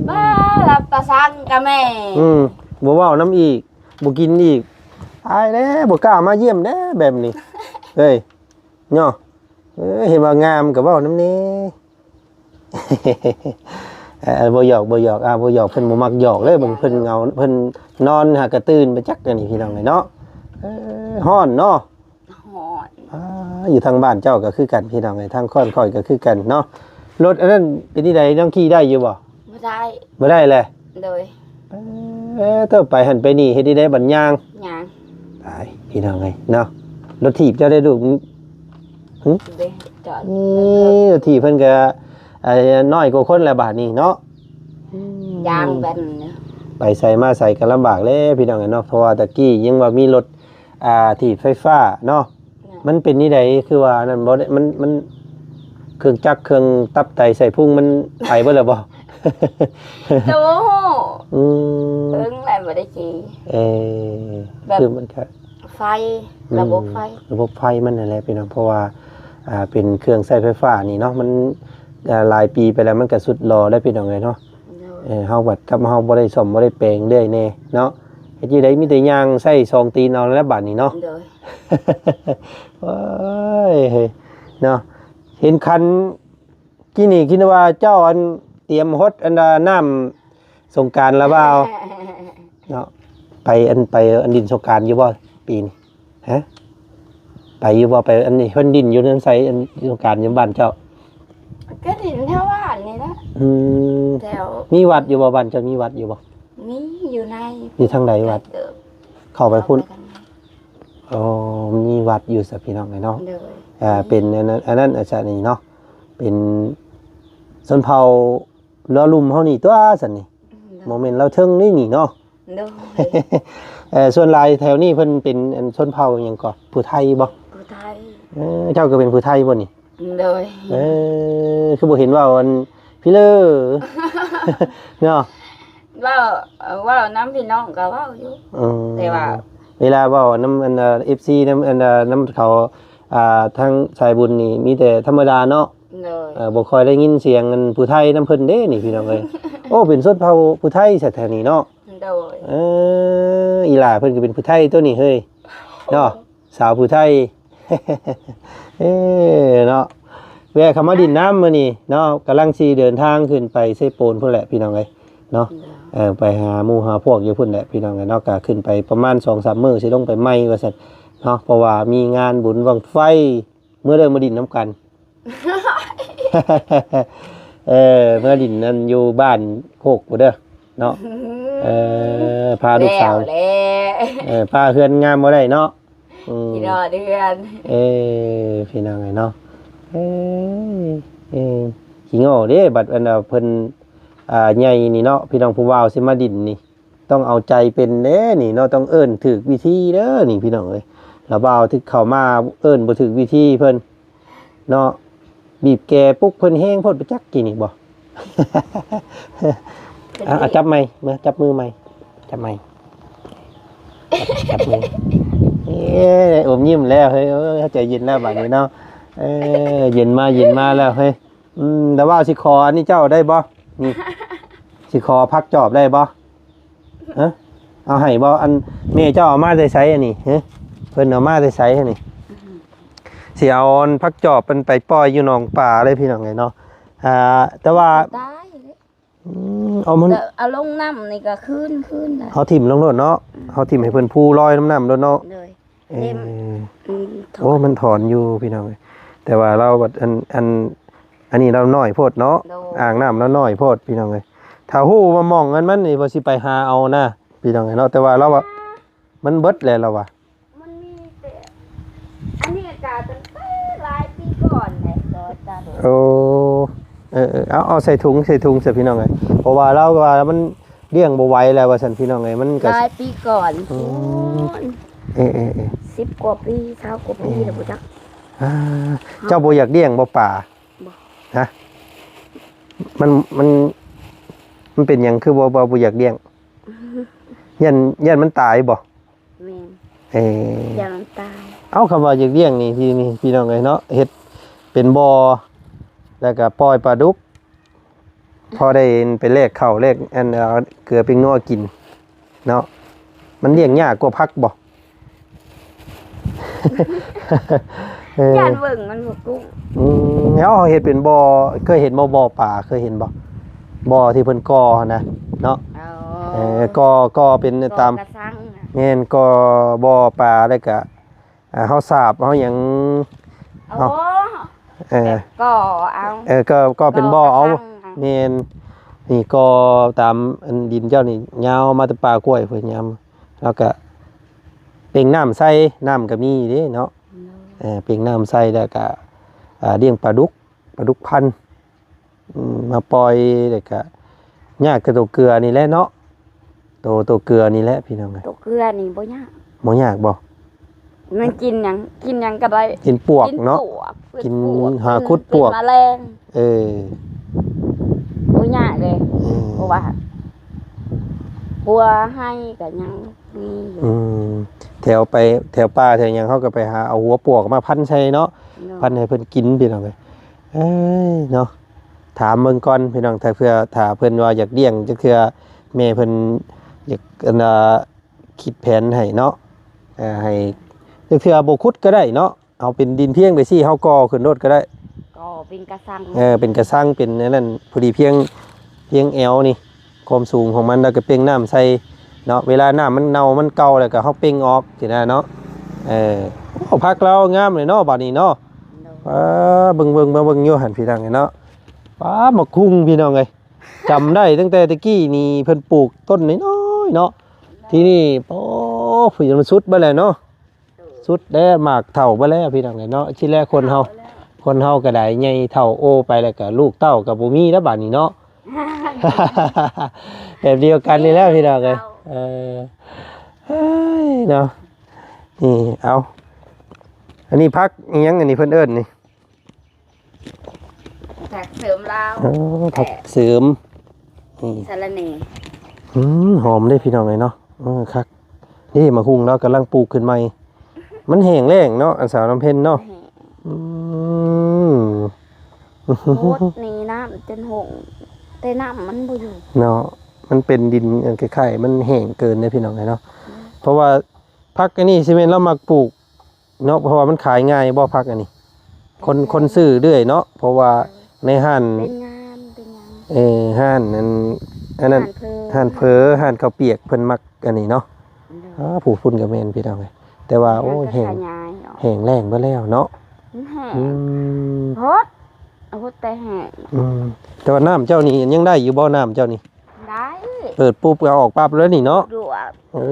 ມ ບ້າ ລັບຕາສັງກະແມ່ ອືມ ບໍ່ເວົ້ານຳອີກ ບໍ່ກິນອີກ. ຕາຍແລ້ວ ບໍ່ກ້າມາຢ້ຽມເດ້ແບບນີ້ ເອີຍ ເນາະ. ເອີ ເຫັນວ່າງາມກໍເວົ້ານຳແດ່. ເອີ ບໍ່ຫຍອກ ບໍ່ຫຍອກ ອ່າ ບໍ່ຫຍອກ ເພິ່ນບໍ່ມັກຫຍອກເລີຍ. ເບິ່ງເພິ່ນເຫງົາ ເພິ່ນນອນຫາກະຕື່ນໄປຈັກ ອັນນີ້ ພີ່ນ້ອງເອີຍເນາະ. ເອີ ຮ້ອນເນາະ ຮ້ອນ. ອ່າ ຢູ່ທາງບ້ານເຈົ້າກໍຄືກັນ ພີ່ນ້ອງເອີຍ ທາງຂ້ອນຂ້ອຍກໍຄືກັນເນາະ. ລົດອັນນັ້ນເປັນຈັ່ງໃດ ນ້ອງຂີ່ໄດ້ຢູ່ບໍ່? ບໍ່ໄດ້ ບໍ່ໄດ້ແຫຼະ. ໂດຍ ເອີ ເຈົ້າໄປຫັ້ນໄປນີ້ເຮັດຈັ່ງໃດບັດຍ່າງ? ຍ່າງ. ຕາຍ ພີ່ນ້ອງເອີຍເນາະ. ລົດຖີບເຈົ້າໄດ້ລູກ? ຫຶ ເດ້ ຈອດ ນີ້ ລົດຖີບເພິ່ນກໍ ອ່າ ນ້ອຍກວ່າຄົນແລ້ວບາດນີ້ເນາະ. ອືມ ຢາງແບນ ໄປໃສມາໃສກໍລຳບາກແລ້ວ ພີ່ນ້ອງເອີຍເນາະ. ເພາະວ່າແຕ່ກີ້ຍັງວ່າມີລົດ ອ່າ ຖີບໄຟຟ້າເນາະ. ມັນເປັນຈັ່ງໃດ ຄືວ່ານັ້ນບໍ່ໄດ້ ມັນ ມັນ ເຄື່ອງຈັກເຄື່ອງຕັບໄຕໄສ້ພຸງມັນໄປເບິດແລ້ວບໍ່? ໂອ້ໂຫ ອືມ ເບິ່ງແລ້ວບໍ່ໄດ້ຂີ່. ເອີ ແບບ ຄືມັນກະໄຟ ອືມ ລະບົບໄຟ ລະບົບໄຟມັນນັ້ນແຫຼະ ພີ່ນ້ອງ. ເພາະວ່າ ອ່າ ເປັນເຄື່ອງໃຊ້ໄຟຟ້ານີ້ເນາະ ມັນ ອ່າ ຫຼາຍປີໄປແລ້ວ ມັນກະຊຸດຫຼໍ່ແລ້ວ ພີ່ນ້ອງເອີຍເນາະ. ໂດຍ ເອີ ເຮົາບັດກັບເຮົາບໍ່ໄດ້ສ້ອມບໍ່ໄດ້ແປງເລື້ອຍແນ່ເນາະ. ເຮັດຈັ່ງໃດ ມີແຕ່ຍ່າງໃຊ້ສອງຕີນເອົາແລ້ວບາດນີ້ເນາະ. ໂດຍ ໂອ້ຍ ເນາະ. ເຫັນຄັນ ກີ້ນີ້ຄິດວ່າເຈົ້າ ອັນ ຕຽມຫົດ ອັນ ນ້ຳສົງການລະບ່າວເນາະ. ໄປ ອັນ ໄປ ອັນ ຫຼິ້ນສົງການຢູ່ບໍ່ປີນີ້? ຮະ ໄປຢູ່ບໍ່? ໄປ ອັນນີ້ ເພິ່ນຫຼິ້ນຢູ່ເຮືອນໃສ ອັນ ສົງການຢູ່ບ້ານເຈົ້າ? ກໍຫຼິ້ນແຖວບ້ານນີ້ແຫຼະ. ອືມ ແຖວ ມີວັດຢູ່ບໍ່? ບ້ານເຈົ້າມີວັດຢູ່ບໍ່? ມີ ຢູ່ໃນ ຢູ່ທາງໃດວັດ? ເຂົ້າໄປພຸ້ນ. ອໍ ມີວັດຢູ່ຊະ ພີ່ນ້ອງເອີຍເນາະ. ໂດຍ ອ່າ ເປັນອັນນັ້ນ ອັນນັ້ນ ອາຈານນີ້ເນາະ ເປັນຊົນເຜົ່າລໍລຸ່ມເຮົານີ້ຕົວະຊັ້ນນີ້. ອືມ ບໍ່ແມ່ນລາວເທິງນີ້ນີ້ເນາະ. ໂດຍ ເອີ ສ່ວນຫຼາຍແຖວນີ້ເພິ່ນເປັນ ອັນ ຊົນເຜົ່າຫຍັງເກາະ? ຜູ້ໄທບໍ່? ຜູ້ໄທ. ເອີ ເຈົ້າກໍເປັນຜູ້ໄທບໍ່ນີ້? ໂດຍ ເອີ ຄືບໍ່ເຫັນເວົ້າ ອັນ ພີ່ເລີ ເນາະ. ເວົ້າ ເວົ້ານຳພີ່ນ້ອງກໍເວົ້າຢູ່. ອືມ ແຕ່ວ່າເວລາເວົ້ານຳ ອັນ ເອັຟຊີ ນຳ ອັນ ນຳເຂົາ ອ່າ ທາງສາຍບຸນນີ້ມີແຕ່ທຳມະດາເນາະ. ໂດຍ ເອີ ບໍ່ຄ່ອຍໄດ້ຍິນສຽງ ອັນ ຜູ້ໄທນຳເພິ່ນເດ້ນີ້ ພີ່ນ້ອງເອີຍ. ໂອ້ ເປັນຊົນເຜົ່າຜູ້ໄທຊະແຖວນີ້ເນາະ. ໂດຍ ເອີ ອີຫຼ້າເພິ່ນກໍເປັນຜູ້ໄທຕົວະນີ້ເຮີ້ຍເນາະ ສາວຜູ້ໄທ. ເອີ ເນາະ ແວ່ເຂົ້າມາດິນນຳມື້ນີ້ເນາະ. ກຳລັງຊິເດີນທາງຂຶ້ນໄປເຊໂປນພຸ້ນແຫຼະ ພີ່ນ້ອງເອີຍເນາະ. ໂດຍ ເອີ ໄປຫາໝູ່ຫາພວກຢູ່ພຸ້ນແຫຼະພີ່ນ້ອງເອີຍເນາະ. ກະຂຶ້ນໄປປະມານສອງສາມມື້ ຊິລົງໄປໃໝ່ວ່າຊັ້ນເນາະ ເພາະວ່າມີງານບຸນບັ້ງໄຟ. ເມືອເດີ ມາດິນນຳກັນ ເອີ ມາດິນນັ້ນຢູ່ບ້ານໂຄກພຸ້ນເດີເນາະ. ເອີ ພາລູກສາວ ແລ້ວແຫຼະ ເອີ ພາເຮືອນງາມບໍ່ໄດ້ເນາະ. ອືມ ຂີ້ງໍເດືອນ ເອີ ພີ່ນ້ອງເອີຍເນາະ. ເອີ ເອີ ຂີ້ງໍເດ້ ບັດອັນ ເພິ່ນ ອ່າ ໃຫຍ່ນີ້ເນາະ ພີ່ນ້ອງ ຜູ້ບ່າວຊິມາດິນນີ້ ຕ້ອງເອົາໃຈເປັນເດ້ນີ້ເນາະ ຕ້ອງເອີ້ນຖືກວິທີເດີນີ້ພີ່ນ້ອງເອີຍ. ລະບ່າວຖືກເຂົ້າມາເອີ້ນບໍ່ຖືກວິທີເພິ່ນເນາະ ບີບແກປຸກເພິ່ນແຮງໂພດ ໄປຈັກກີ້ນີ້ບໍ່. ເອົາ ເອົາຈັບໃໝ່ ມາຈັບມືໃໝ່ ຈັບໃໝ່ ຈັບມື. ເອີ ອົມຍິ້ມແລ້ວເຮີ້ຍ ເອີ ໃຈເຢັນແລ້ວບາດນີ້ເນາະ. ເອີ ເຢັນມາ ເຢັນມາແລ້ວເຮີ້ຍ. ອືມ ແຕ່ວ່າຊິຂໍອັນນີ້ເຈົ້າໄດ້ບໍ່ນີ້ ຊິຂໍຜັກຈອບໄດ້ບໍ່? ຮະ ເອົາໃຫ້ບໍ່? ອັນແມ່ເຈົ້າເອົາມາແຕ່ໃສອັນນີ້ ຮະ ເພິ່ນເອົາມາແຕ່ໃສອັນນີ້? ຊິເອົາອັນຜັກຈອບມັນໄປປ່ອຍຢູ່ໜອງປາເລີຍພີ່ນ້ອງເອີຍເນາະ. ອ່າ ແຕ່ວ່າ ຕາຍເດ້ ອືມ ເອົາມັນ ແຕ່ເອົາລົງນ້ຳນີ້ກໍຄືນ ຄືນນະ ເຮົາຖິ້ມລົງໂລດເນາະ. ອືມ ເຮົາຖິ້ມໃຫ້ເພິ່ນພູລອຍນ້ຳນ້ຳໂລດເນາະ. ໂດຍ ເອີ ເຕັມ ອືມ ໂອ້ ມັນຖອນຢູ່ພີ່ນ້ອງເອີຍ. ແຕ່ວ່າລາວບັດ ອັນ ອັນ ອັນນີ້ລາວນ້ອຍໂພດເນາະ. ໂດຍ ອ່າງນ້ຳລາວນ້ອຍໂພດພີ່ນ້ອງເອີຍ. ຖ້າຮູ້ວ່າໝ່ອງອັນມັນນີ້ ວ່າຊິໄປຫາເອົານະພີ່ນ້ອງເອີຍເນາະ. ແຕ່ວ່າລາວວ່າ ມັນເບິດແລ້ວລາວວ່າ ມັນມີແຕ່ ອັນນີ້ກະຕັ້ງແຕ່ຫຼາຍປີກ່ອນແຫຼະ ກໍຈະ ໂອ້ ເອີໆ ເອົາ ເອົາໃສ່ຖົງ ໃສ່ຖົງຊະພີ່ນ້ອງເອີຍ. ເພາະວ່າລາວກໍວ່າມັນລ້ຽງບໍ່ໄຫວແລ້ວວ່າຊັ້ນພີ່ນ້ອງເອີຍ. ມັນກໍຫຼາຍປີກ່ອນ ອືມ ໂອ້ຍ ເອີໆໆ ສິບກວ່າປີ ຊາວກວ່າປີ ເອີ ແລ້ວບໍ່ຈັກ. ອ່າ ເຈົ້າບໍ່ຢາກລ້ຽງບໍ່ປາ? ບໍ່ ຮະ ມັນ ມັນ ມັນເປັນຫຍັງຄືບໍ່ ບໍ່ ບໍ່ຢາກລ້ຽງ? ຢ້ານ ຢ້ານມັນຕາຍບໍ່? ແມ່ນ ເອີ ຢ້ານມັນຕາຍ. ເອົ້າ ຄຳວ່າຢາກລ້ຽງນີ້ ທີ່ນີ້ພີ່ນ້ອງເອີຍເນາະ ເຮັດເປັນບໍ່ ແລ້ວກໍປ່ອຍປາດຸກ ພໍໄດ້ໄປແລກເຂົ້າແລກອັນ ເອົາເກືອແປ້ງນົວກິນເນາະ. ມັນລ້ຽງຍາກກວ່າຜັກບໍ່? ເອີ ຢ້ານເບິ່ງມັນບໍ່ກຸ້ງ. ອືມ ເຮົາເຮັດເປັນບໍ່ ເຄີຍເຫັນບໍ່ ບໍ່ປາ ເຄີຍເຫັນບໍ່? ບໍ່ທີ່ເພິ່ນກໍ່ຫັ້ນນະເນາະ. ອໍ ເອີ ກໍ່ ກໍ່ເປັນ ກໍ່ຕາມ ກະຊັງນະ. ແມ່ນ ກໍ່ບໍ່ປາ ແລ້ວກະ ອ່າ ເຮົາສາບ ເຮົາຫຍັງ ອໍ ເຮົາ ເອີ ແບບກໍ່ເອົາ ເອີ ກໍ ກໍເປັນບໍ່ເອົາ. ກໍ່ກະຊັງ ແມ່ນ ນີ້ກໍ່ຕາມອັນດິນເຈົ້ານີ້ ຍາວມາແຕ່ປ່າກ້ວຍພຸ້ນ ຍາວ ແລ້ວກະເປັ່ງນ້ຳໃສ່ ນ້ຳກໍມີເດ້ເນາະ. ໂດຍ ເອີ ເປັ່ງນ້ຳໃສ່ ແລ້ວກະ ອ່າ ລ້ຽງປາດຸກ ປາດຸກພັນ ອືມ ມາປ່ອຍ ແລ້ວກະຍາກແຕ່ໂຕເກືອນີ້ແຫຼະເນາະ. ໂຕ ໂຕເກືອນີ້ແຫຼະພີ່ນ້ອງເອີຍ. ໂຕເກືອນີ້ບໍ່ຍາກ. ບໍ່ຍາກບໍ່? ມັນກິນຫຍັງ ກິນຫຍັງກໍໄດ້. ກິນປວກເນາະ. ກິນປວກ ກິນ ຫາຂຸດປວກ ກິນແມະແລງ. ເອີ ບໍ່ຍາກເດ້. ເອີ ເພາະວ່າຫົວໄຮ່ກໍຍັງມີຢູ່. ອືມ ແຖວໄປ ແຖວປ່າແຖວຫຍັງ ເຮົາກໍໄປຫາເອົາຫົວປວກມາພັນໃສ່ເນາະ. ເນາະ ພັນໃຫ້ເພິ່ນກິນພີ່ນ້ອງເອີຍ. ເອີຍ ເນາະ ຖາມເບິ່ງກ່ອນພີ່ນ້ອງ ຖ້າເພື່ອ ຖ້າເພິ່ນວ່າຢາກລ້ຽງຈັກເທື່ອ ແມ່ເພິ່ນຢາກ ອັນ ຄິດແຜນໃຫ້ເນາະ. ເອີ ໃຫ້ ຈັກເທື່ອບໍ່ຂຸດກໍໄດ້ເນາະ ເອົາເປັນດິນພຽງໄປຊີ້ ເຮົາກໍ່ຂຶ້ນໂລດກໍໄດ້. ກໍ່ເປັນກະຊັງ. ເອີ ເປັນກະຊັງ ເປັນອັນນັ້ນ ພໍດີພຽງ ພຽງແອວນີ້ ຄວາມສູງຂອງມັນ ແລ້ວກໍເປັ່ງນ້ຳໃສ່ເນາະ. ເວລານ້ຳມັນເນົ່າມັນເກົ່າແລ້ວກໍເຮົາເປັ່ງອອກຊີ້ນະເນາະ. ເອີ ໂອ້ ຜັກລາວງາມເລີຍເນາະ ບາດນີ້ເນາະ. ໂດຍ ອ່າ ເບິ່ງ ເບິ່ງ ມາເບິ່ງຢູ່ຫັ້ນພີ່ນ້ອງເອີຍເນາະ. ປ້າ ໝາກຫຸ່ງພີ່ນ້ອງເອີຍ ຈຳໄດ້ຕັ້ງແຕ່ແຕ່ກີ້ນີ້ເພິ່ນປູກຕົ້ນນ້ອຍໆເນາະ. ໂດຍ ທີ່ນີ້ ໂອ້ ຜູ້ໃຫຍ່ມັນສຸດເບິດແລ້ວເນາະ. ສຸດແລ້ວ ໝາກເຖົ້າເບິດແລ້ວພີ່ນ້ອງເອີຍເນາະ. ທີ່ແລກຄົນເຮົາ ເຖົ້າແລ້ວ ຄົນເຮົາກໍໄດ້ໃຫຍ່ເຖົ້າໂອໄປ ແລ້ວກໍລູກເຕົ້າກໍບໍ່ມີແລ້ວບາດນີ້ເນາະ. ແບບດຽວກັນນີ້ແຫຼະພີ່ນ້ອງເອີຍ. ເອີ ເອີຍ ເນາະ ນີ້ ເອົາ ອັນນີ້ຜັກອີ່ຫຍັງ ອັນນີ້ເພິ່ນເອີ້ນນີ້? ຜັກເສີມລາວ. ອໍ ແຕ່ ຜັກເສີມ ນີ້ ສະລະແໜ່. ອືມ ຫອມເດ້ພີ່ນ້ອງເອີຍເນາະ. ເອີ ຄັກ ນີ້ໝາກຫຸ່ງລາວກຳລັງປູກຂຶ້ນໃໝ່. ມັນແຫ້ງແລ້ງເນາະ ອັນສາວນ້ຳເພັນເນາະ. ແຫ້ງ. ອືມ ໂພດນີ້ນ້ຳຈົນຫົງ ແຕ່ນ້ຳມັນບໍ່ຢູ່ເນາະ. ມັນເປັນດິນ ອັນ ຄ້າຍໆ ມັນແຫ້ງເກີນເດ້ພີ່ນ້ອງເອີຍເນາະ. ອືມ ເພາະວ່າ ຜັກອັນນີ້ຊິແມ່ນລາວມັກປູກເນາະ ເພາະວ່າມັນຂາຍງ່າຍບໍ່ ຜັກອັນນີ້? ຄົນ ຄົນຊື້ເລື້ອຍເນາະ ເພາະວ່າໃນຮ້ານ ເປັນງານ ເປັນຫຍັງ ເອີ ຮ້ານອັນ ອັນນັ້ນ ຮ້ານເຝີ ຮ້ານເຝີ ຮ້ານເຂົ້າປຽກ ເພິ່ນມັກອັນນີ້ເນາະ. ໂດຍ ອ້າ ຜູ້ພຸ້ນກໍແມ່ນ ພີ່ນ້ອງເອີຍ ແຕ່ວ່າ ໂອ້ຍ ແຫ້ງ ແຫ້ງແລ້ງເບິດແລ້ວເນາະ. ມັນແຫ້ງ ອືມ ໂພດ ໂພດແຕ່ແຫ້ງ. ອືມ ແຕ່ວ່ານ້ຳເຈົ້ານີ້ຍັງໄດ້ຢູ່ບໍ່? ນ້ຳເຈົ້ານີ້ ໄດ້ ເປີດປຸບກໍອອກປັບເລີຍນີ້ເນາະ. ດວກ ເອີ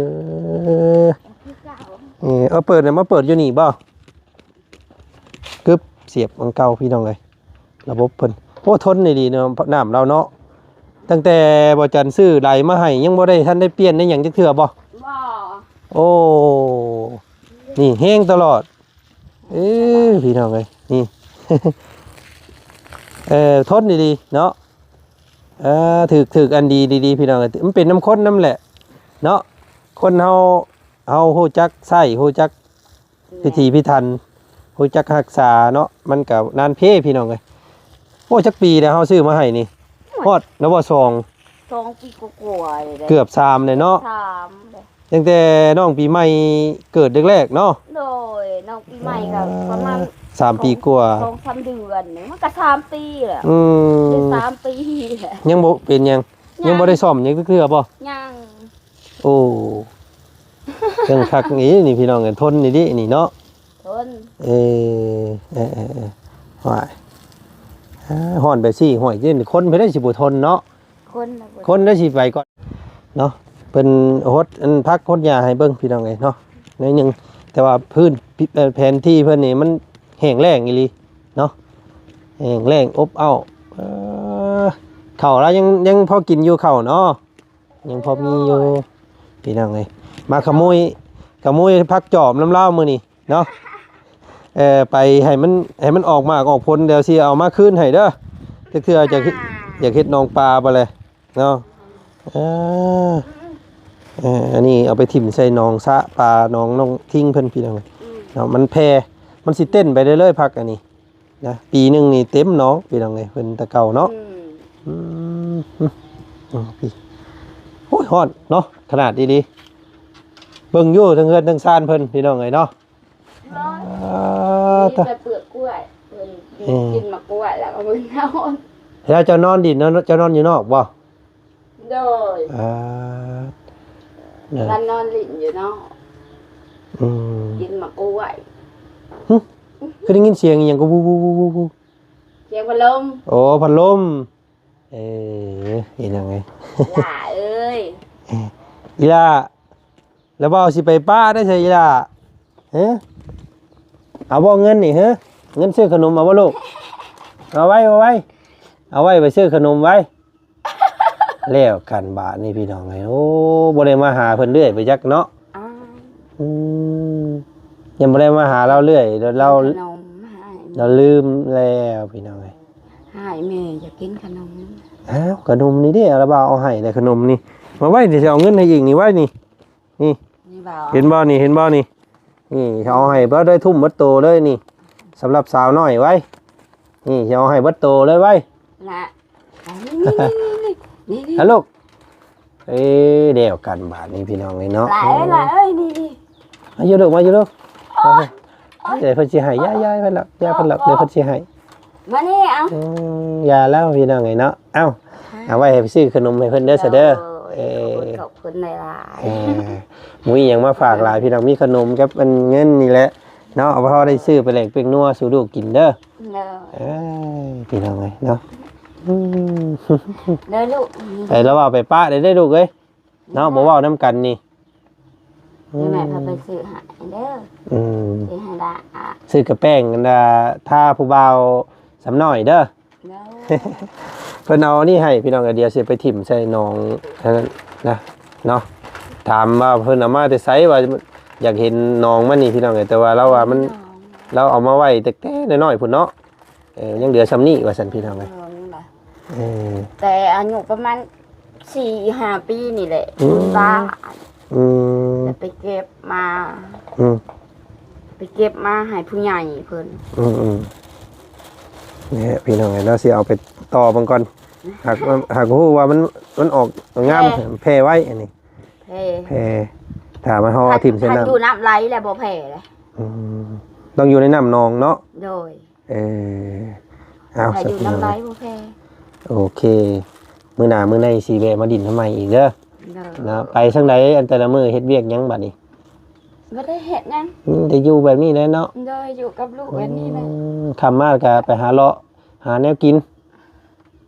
ຄືເກົ່າ ເອີ ເອົາເປີດ ມາເປີດຢູ່ນີ້ບໍ່? ກຶບ ສຽບອັນເກົ່າ ພີ່ນ້ອງເອີຍ ລະບົບເພິ່ນ. ໂອ້ ທົນດີເນາະ ນ້ຳລາວເນາະ. ຕັ້ງແຕ່ບໍ່ຈັນຊື້ໄຫຼມາໃຫ້ ຍັງບໍ່ໄດ້ ທັນໄດ້ປ່ຽນໄດ້ຫຍັງຈັກເທື່ອບໍ່? ບໍ່ ໂອ້ ນີ້ແຮງຕະຫຼອດ. ເອີ ພີ່ນ້ອງເອີຍ ນີ້ ເອີ ທົນດີໆເນາະ. ເອີ ຖືກ ຖືກອັນດີ ດີໆ ພີ່ນ້ອງເອີຍ ມັນເປັນນຳຄົນນຳແຫຼະເນາະ. ຄົນເຮົາ ເຮົາຮູ້ຈັກໃຊ້ ຮູ້ຈັກພິຖີພິຖັນ ຮູ້ຈັກຮັກສາເນາະ ມັນກໍນານເພ ພີ່ນ້ອງເອີຍ. ໂອ້ ຈັກປີແລ້ວເຮົາຊື້ມາໃຫ້ນີ້? ໂອ້ຍ ຮອດແລ້ວບໍ່? ສອງ ສອງປີກວ່າໆ ເກືອບສາມແລ້ວເນາະ. ສາມແລ້ວ ຕັ້ງແຕ່ນ້ອງປີໃໝ່ເກີດແລກໆເນາະ. ໂດຍ ນ້ອງປີໃໝ່ກໍປະມານ ອ່າ ສາມປີກວ່າ ສອງສາມເດືອນ ມັນກໍສາມປີແລ້ວ. ອືມ ສາມປີແລ້ວ ຍັງບໍ່ເປັນຫຍັງ ຍັງ ຍັງບໍ່ໄດ້ສ້ອມຫຍັງຈັກເທື່ອບໍ່? ຍັງ ໂອ້ ເຊິ່ງຄັກອີ່ນີ້ ພີ່ນ້ອງເອີຍ ທົນອີ່ນີ້ເນາະ. ທົນ ເອີ ເອີ ເອີ ເອີ ໂອ້ຍ ຮ້ອນແບບຊີ້ ຫ້ວຍ ຄົນເພິ່ນໄດ້ຊິບໍ່ທົນເນາະ. ຄົນ ຄົນໄດ້ຊິໄປກ່ອນເນາະ. ເພິ່ນຫົດອັນຜັກຫົດຫຍ້າໃຫ້ເບິ່ງ ພີ່ນ້ອງເອີຍເນາະ ໜ້ອຍໜຶ່ງ ແຕ່ວ່າພື້ນ ແຜນທີ່ເພິ່ນນີ້ມັນແຫ້ງແລ້ງອີ່ຫຼີເນາະ ແຫ້ງແລ້ງອົບເອົ້າ. ເອີ ເຂົ້າລາວຍັງ ຍັງພໍກິນຢູ່ເຂົ້າເນາະ ຍັງພໍມີຢູ່ ພີ່ນ້ອງເອີຍ. ມາຂະໂມຍ ຂະໂມຍຜັກຈອມນຳລາວມື້ນີ້ເນາະ. ເອີ ໄປໃຫ້ມັນ ໃຫ້ມັນອອກໝາກອອກຜົນ ດຽວຊິເອົາມາຄືນໃຫ້ເດີ. ຈັກເທື່ອຢາກ ຢາກເຮັດໜອງປາບໍ່ແລະເນາະ. ເອີ ເອີ ອັນນີ້ເອົາໄປຖິ້ມໃສ່ໜອງສະປາ ໜອງນ້ອງທິງເພິ່ນ ພີ່ນ້ອງເນາະ. ມັນແຜ່ ມັນຊິເຕັ້ນໄປເລື້ອຍໆ ຜັກອັນນີ້ ນະ ປີໜຶ່ງນີ້ເຕັມໜອງ ພີ່ນ້ອງເອີຍ ເພິ່ນແຕ່ເກົ່າເນາະ. ອືມ ອືມ ໂອ້ຍ ຮ້ອນເນາະ ຂະໜາດອີ່ຫຼີ. ເບິ່ງຢູ່ເທິງເຮືອນເທິງຊານເພິ່ນ ພີ່ນ້ອງເອີຍເນາະ. ຮ້ອນ ເອີ ມີແຕ່ເປືອກກ້ວຍ ເພິ່ນ ເອີ ກິນໝາກກ້ວຍແລ້ວກໍເພິ່ນນອນ. ແລ້ວເຈົ້ານອນດິນເນາະ ເຈົ້ານອນຢູ່ນອກບໍ່? ໂດຍ ອ່າ ເອີ ມັນນອນຫຼິ້ນຢູ່ເນາະ. ອືມ ກິນໝາກກ້ວຍ. ຫຶ ຄືໄດ້ຍິນສຽງອີ່ຫຍັງກໍວຸໆໆ? ສຽງພັດລົມ. ໂອ້ ພັດລົມ. ເອີ ອີ່ຫຍັງເອີຍ ຫຼ້າເອີຍ ອີ່ຫຼ້າ ແລ້ວເວົ້າຊິໄປປະໄດ້ໃສອີ່ຫຼ້າ? ເອີ ເອົາບໍ່ເງິນນີ້? ເອີ ເງິນຊື້ຂະໜົມເອົາບໍ່ລູກ? ເອົາໄວ້ ເອົາໄວ້ ເອົາໄວ້ໄປຊື້ຂະໜົມໄວ້. ແລ້ວກັນບາດນີ້ ພີ່ນ້ອງເອີຍ. ໂອ້ ບໍ່ໄດ້ມາຫາເພິ່ນເລື້ອຍໄປຈັກເນາະ. ອາ ອືມ ຍັງບໍ່ໄດ້ມາຫາລາວເລື້ອຍ ແລ້ວລາວ ຂະໜົມໃຫ້ ລາວລືມແລ້ວ ພີ່ນ້ອງເອີຍ. ໃຫ້ແມ່ຢາກກິນຂະໜົມ. ອ້າວ ຂະໜົມນີ້ເດ້ ລາວເອົາໃຫ້ແລ້ວ ຂະໜົມນີ້ ມາໄວ້ນີ້ ຊິເອົາເງິນໃຫ້ອີກນີ້ ໄວ້ນີ້. ນີ້ ນີ້ບໍ່? ເຫັນບໍ່ນີ້ ເຫັນບໍ່ນີ້? ນີ້ເອົາໃຫ້ເບິດເລີຍ ທຸ່ມເບິດໂຕເລີຍນີ້ ສຳລັບສາວນ້ອຍໄວ້. ນີ້ເອົາໃຫ້ເບິດໂຕເລີຍໄວ້ ນະ. ນີ້ ນີ້ ນີ້ ນີ້ ນີ້ ຮະລູກ. ເອີ ແລ້ວກັນບາດນີ້ ພີ່ນ້ອງເອີຍເນາະ. ຫຼາຍ ຫຼາຍເອີຍ ນີ້ ນີ້ ມາຢູ່ລູກ ມາຢູ່ລູກ. ໂອ້ຍ ດຽວເພິ່ນຊິໃຫ້ ຢາ ຢາເພິ່ນດອກ ຢາເພິ່ນດອກ ດຽວເພິ່ນຊິໃຫ້. ມານີ້ ເອົາ ອືມ ຢ່າແລ້ວ ພີ່ນ້ອງເອີຍເນາະ. ເອົ້າ ເອົາໄວ້ໃຫ້ໄປຊື້ຂະໜົມໃຫ້ເພິ່ນເດີ ໂດຍ ຊະເດີ. ເອີ ຂອບຄຸນ ຂອບຄຸນຫຼາຍໆ. ເອີ ບໍ່ມີຫຍັງມາຝາກຫຼາຍ ພີ່ນ້ອງ ມີຂະໜົມກັບອັນເງິນນີ້ແຫຼະເນາະ ເອົາພໍໄດ້ຊື້ໄປແລກແປ້ງນົວສູ່ລູກກິນເດີ. ໂດຍ ເອີ ພີ່ນ້ອງເອີຍເນາະ. ອືມ ເດີລູກ ໄປລະວ່າໄປປະໄດ້ເດີລູກເອີຍ. ເນາະ ບໍ່ເວົ້ານຳກັນນີ້. ອືມ ແມ່ພາໄປຊື້ໃຫ້ເດີ. ອືມ ຊື້ໃຫ້ລະ ຊື້ກະແປ້ງອັນນ່າ ທາຜູ້ບ່າວສຳນ້ອຍເດີ. ໂດຍ ເພິ່ນເອົາອັນນີ້ໃຫ້ ພີ່ນ້ອງ. ດຽວຊິໄປຖິ້ມໃສ່ໜອງຫັ້ນນະ ເນາະ. ຖາມວ່າເພິ່ນເອົາມາແຕ່ໃສ ວ່າຢາກເຫັນໜອງມັນນີ້ ພີ່ນ້ອງເອີຍ. ແຕ່ວ່າລາວວ່າມັນ ລາວເອົາມາໄວ້ແຕ່ ແຕ່ນ້ອຍໆພຸ້ນເນາະ. ເອີ ຍັງເຫຼືອຊ່ຳນີ້ວ່າຊັ້ນ ພີ່ນ້ອງເອີຍ. ເອີ ແຕ່ອາຍຸປະມານສີ່ຫ້າປີນີ້ແຫຼະ. ອືມ ອືມ ແລ້ວໄປເກັບມາ. ອືມ ໄປເກັບມາໃຫ້ຜູ້ໃຫຍ່ເພິ່ນ. ອືມ ອືມ ນີ້ພີ່ນ້ອງເອີຍ ລາວຊິເອົາໄປຕໍ່ເບິ່ງກ່ອນ. ຫາກ ຫາກຮູ້ວ່າມັນ ມັນອອກງາມ ແຜ່ ແຜ່ໄວ້ອັນນີ້ ແຜ່ ແຜ່ ຖ້າມັນເຮົາເອົາຖິ້ມໃສ່ນ້ຳ ຢູ່ນ້ຳໄຫຼແລ້ວບໍ່ແຜ່ເດ້. ອືມ ຕ້ອງຢູ່ໃນນ້ຳໜອງເນາະ. ໂດຍ ເອີ ເອົາ ແຕ່ຢູ່ນ້ຳໄຫຼບໍ່ແຜ່. ໂອເຄ ມື້ໜ້າມື້ໃນຊິແວະມາດິນນຳໃໝ່ອີກເດີ. ໂດຍ ເນາະ ໄປທາງໃດ ອັນແຕ່ລະມື້ເຮັດວຽກຫຍັງບັດນີ້? ບໍ່ໄດ້ເຮັດຫຍັງ ອືມ ແຕ່ຢູ່ແບບນີ້ແຫຼະເນາະ. ໂດຍ ຢູ່ກັບລູກແບບນີ້ແຫຼະ. ອືມ ຄ່ຳມາກໍໄປຫາເລາະ ຫາແນວກິນ.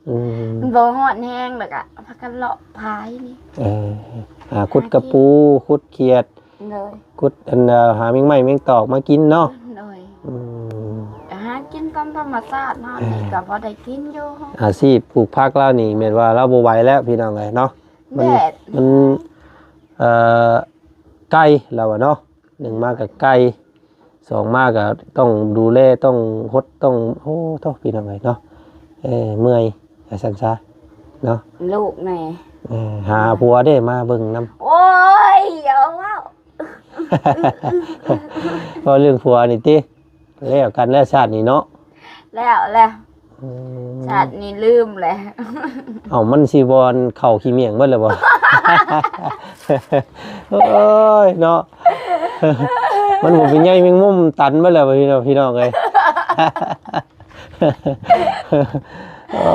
ອືມ ມັນບໍ່ຮ້ອນແຮງ ແລ້ວກໍພາກັນເລາະພາຍນີ້. ເອີ ຫາຂຸດກະປູ ຫາກິນ ຂຸດຂຽດ ໂດຍ ຂຸດ ອັນ ເອີ ຫາແມງໄມ້ແມງຕອກມາກິນເນາະ. ໂດຍ ອືມ ກໍຫາກິນຕາມທຳມະຊາດເຮົານີ້ ເອີ ກໍພໍໄດ້ກິນຢູ່. ອາຊີບປູກຜັກລາວນີ້ແມ່ນວ່າລາວບໍ່ໄຫວແລ້ວ ພີ່ນ້ອງເອີຍເນາະ. ມັນ ແດດ ມັນ ເອີ ໄກລາວວ່າເນາະ. ໜຶ່ງມາກໍໄກ ສອງມາກໍຕ້ອງດູແລ ຕ້ອງຫົດ ຕ້ອງ ໂອ້ ໂທ້ ພີ່ນ້ອງເອີຍເນາະ. ເອີ ເມື່ອຍ ວ່າຊັ້ນຊະເນາະ. ລູກແດ່ ເອີ ຫາຜົວເດ້ມາເບິ່ງນຳ. ໂອ້ຍ ຢ່າເວົ້າ ເວົ້າເລື່ອງຜົວນີ້ຕິ. ແລ້ວກັນແລ້ວຊາດນີ້ເນາະ. ແລ້ວແຫຼະ ອືມ ຊາດນີ້ລືມແຫຼະ. ເອົ້າ ມັນຊິບໍ່ເຂົ້າຂີ້ໝ້ຽງເບິດແລ້ວບໍ່? ໂອ້ຍເນາະ ມັນບໍ່ເປັນໃຍແມງມຸມຕັນເບິດແລ້ວ ພີ່ນ້ອງ ພີ່ນ້ອງເອີຍ. ເອີ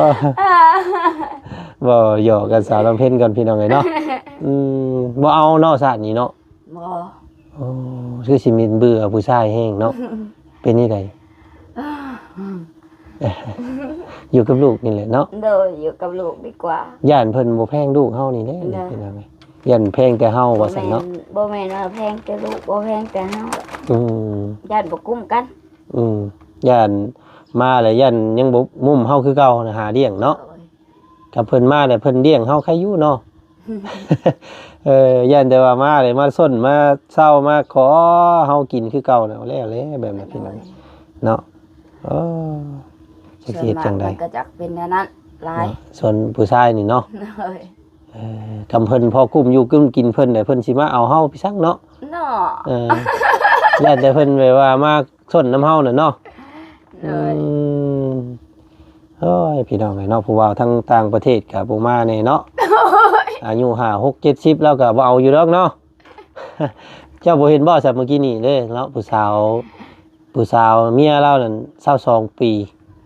ເວົ້າຫຍອກກັນສາວລຳເພັນກ່ອນ ພີ່ນ້ອງເອີຍເນາະ. ອືມ ບໍ່ເອົາເນາະຊາດນີ້ເນາະ. ບໍ່ ໂອ້ ຄືຊິມີເບື່ອຜູ້ຊາຍແຮງເນາະ. ເປັນຈັ່ງໃດ? ຢູ່ກັບລູກນີ້ແຫຼະເນາະ. ໂດຍ ຢູ່ກັບລູກດີກວ່າ. ຢ້ານເພິ່ນບໍ່ແພງລູກເຮົານີ້ແຫຼະ. ໂດຍ ພີ່ນ້ອງເອີຍ ຢ້ານແພງແຕ່ເຮົາວ່າຊັ້ນເນາະ. ບໍ່ແມ່ນ ບໍ່ແມ່ນວ່າແພງແຕ່ລູກ ບໍ່ແພງແຕ່ເຮົາ. ອືມ ຢ້ານບໍ່ກຸ້ມກັນ. ອືມ ຢ້ານມາແລ້ວຢ້ານຍັງບໍ່ມຸມເຮົາຄືເກົ່ານະ ຫາລ້ຽງເນາະ. ໂດຍ ຄັນເພິ່ນມາແລ້ວເພິ່ນລ້ຽງເຮົາໄຄຢູ່ເນາະ. ເອີ ຢ້ານແຕ່ວ່າມາແລ້ວມາຊົນມາເຊົາມາຂໍເຮົາກິນຄືເກົ່ານະ ແລ້ວແຫຼະແບບນັ້ນ ໂດຍ ພີ່ນ້ອງເນາະ. ເອີ ຈັກຊິເຮັດຈັ່ງໃດ ສ່ວນມາກມັນກໍຈະເປັນແນວນັ້ນຫຼາຍເນາະ ສ່ວນຜູ້ຊາຍນີ້ເນາະ. ໂດຍ ເອີ ຄັນເພິ່ນພໍກຸ້ມຢູ່ກຸ້ມກິນເພິ່ນແລ້ວ ເພິ່ນຊິມາເອົາເຮົາໄປສັງເນາະ. ເນາະ ເອີ ຢ້ານແຕ່ເພິ່ນແບບວ່າມາ ຊົນນຳເຮົານະເນາະ. ໂດຍ ອືມ ໂອ້ຍ ພີ່ນ້ອງເອີຍເນາະ ຜູ້ບ່າວທາງຕ່າງປະເທດກໍບໍ່ມາແດ່ເນາະ. ໂດຍ ອາຍຸຫ້າ ຫົກ ເຈັດສິບ ລາວກໍບໍ່ເອົາຢູ່ດອກເນາະ. ເຈົ້າບໍ່ເຫັນບໍ່ຊະ ມື້ກີ້ນີ້ເດ້ເນາະ ຜູ້ສາວ ຜູ້ສາວເມຍລາວນັ້ນຊາວສອງປີ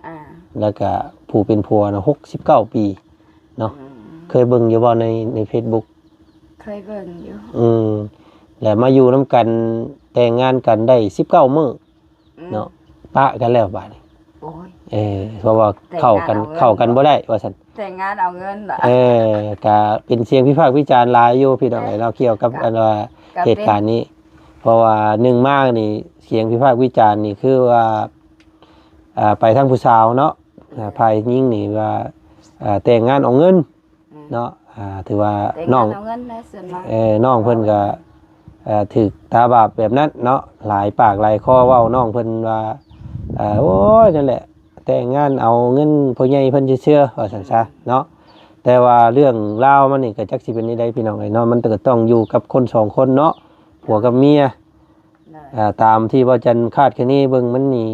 ອ່າ ແລ້ວກໍຜູ້ເປັນຜົວນະຫົກສິບເກົ້າປີເນາະ. ອືມ ເຄີຍເບິ່ງຢູ່ບໍ່ໃນ ໃນເຟສບຸກ? ເຄີຍເບິ່ງຢູ່. ອືມ ແລ້ວມາຢູ່ນຳກັນ ແຕ່ງງານກັນໄດ້ສິບເກົ້າມື້ ອືມ ເນາະ ປະກັນແລ້ວບາດນີ້. ໂອ້ຍ ເອີ ເພາະວ່າເຂົ້າກັນ ແຕ່ງງານເອົາເງິນ ເຂົ້າກັນບໍ່ໄດ້ວ່າຊັ້ນ. ແຕ່ງງານເອົາເງິນເນາະ. ເອີ ກະເປັນສຽງວິພາກວິຈານຫຼາຍຢູ່ ພີ່ນ້ອງເອີຍເນາະ ກ່ຽວກັບ ກະ ອັນວ່າ ກະ ເຫດການນີ້ ເພາະວ່າໜຶ່ງມານີ້ ສຽງວິພາກວິຈານນີ້ຄືວ່າ ອ່າ ໄປທາງຜູ້ສາວເນາະ ອ່າ ຝ່າຍຍິງນີ້ວ່າ ອ່າ ແຕ່ງງານເອົາເງິນ ອືມ ເນາະ. ອ່າ ຖືວ່າ ແຕ່ງງານ ນ້ອງ ເອົາເງິນນະ ສ່ວນຫຼາຍ ເອີ ນ້ອງເພິ່ນກໍ ເອີ ຖືກຕາບາບແບບນັ້ນເນາະ ຫຼາຍປາກຫຼາຍຄໍເວົ້າ ນ້ອງເພິ່ນວ່າ ເອີ ໂອ້ຍ ນັ້ນແຫຼະ ແຕ່ງງານເອົາເງິນພໍ່ໃຫຍ່ເພິ່ນຊື່ໆ ວ່າຊັ້ນຊະເນາະ. ແຕ່ວ່າເລື່ອງລາວມັນນີ້ກໍຈັກຊິເປັນແນວໃດ ພີ່ນ້ອງເອີຍເນາະ ມັນກໍຕ້ອງຢູ່ກັບຄົນສອງຄົນເນາະ ຜົວກັບເມຍ. ໂດຍ ອ່າ ຕາມທີ່ວ່າຈັນຄາດຄະເນເບິ່ງມັນນີ້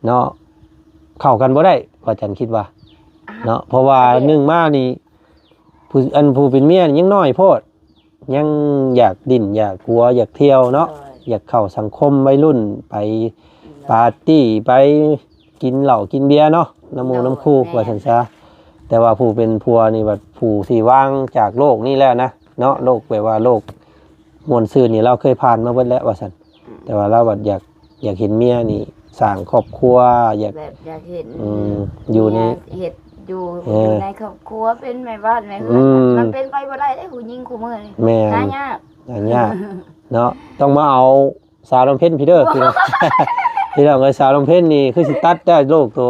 ເນາະ ເຂົ້າກັນບໍ່ໄດ້ ວ່າຈັນຄິດວ່າ ອ່າ ເນາະ ເພາະວ່າ ປະເທດ ໜຶ່ງມານີ້ ຜູ້ ອັນຜູ້ເປັນເມຍນີ້ຍັງນ້ອຍໂພດ ຍັງຢາກຫຼິ້ນ ຢາກຫົວ ຢາກທ່ຽວເນາະ. ໂດຍ ຢາກເຂົ້າສັງຄົມໄວລຸ້ນ ໄປ ໂດຍ ປາຕີ້ ໄປກິນເຫຼົ້າກິນເບຍເນາະ ນຳໝູ່ ໂດຍ ນຳຄູ່ ແມ່ນ ວ່າຊັ້ນຊະ. ແຕ່ວ່າຜູ້ເປັນຜົວນີ້ບັດ ຜູ້ທີ່ວ່າງຈາກໂລກນີ້ແລ້ວນະເນາະ ໂລກແບບວ່າໂລກ ມ່ວນຊື່ນນີ້ລາວເຄີຍຜ່ານມາເບິດແລ້ວວ່າຊັ້ນ. ອືມ ແຕ່ວ່າລາວບັດຢາກ ຢາກເຫັນເມຍນີ້ສ້າງຄອບຄົວ ຢາກ ແບບຢາກເຫັນ ອືມ ຢູ່ໃນ ເມຍເຮັດຢູ່ ເອີ ຢູ່ໃນຄອບຄົວ ເປັນແມ່ບ້ານແມ່ເຮືອນ ອືມ ມັນເປັນໄປບໍ່ໄດ້ເດ້ ຜູ້ຍິງຄູ່ມື້ນີ້. ແມ່ນ ຫາຍາກ ຫາຍາກເນາະ. ຕ້ອງມາເອົາສາວລຳເພັນພີເດີ ພີ່ນ້ອງ ພີ່ນ້ອງເອີຍ ສາວລຳເພັນນີ້ຄືຊິຕັດໄດ້ໂລກໂຕ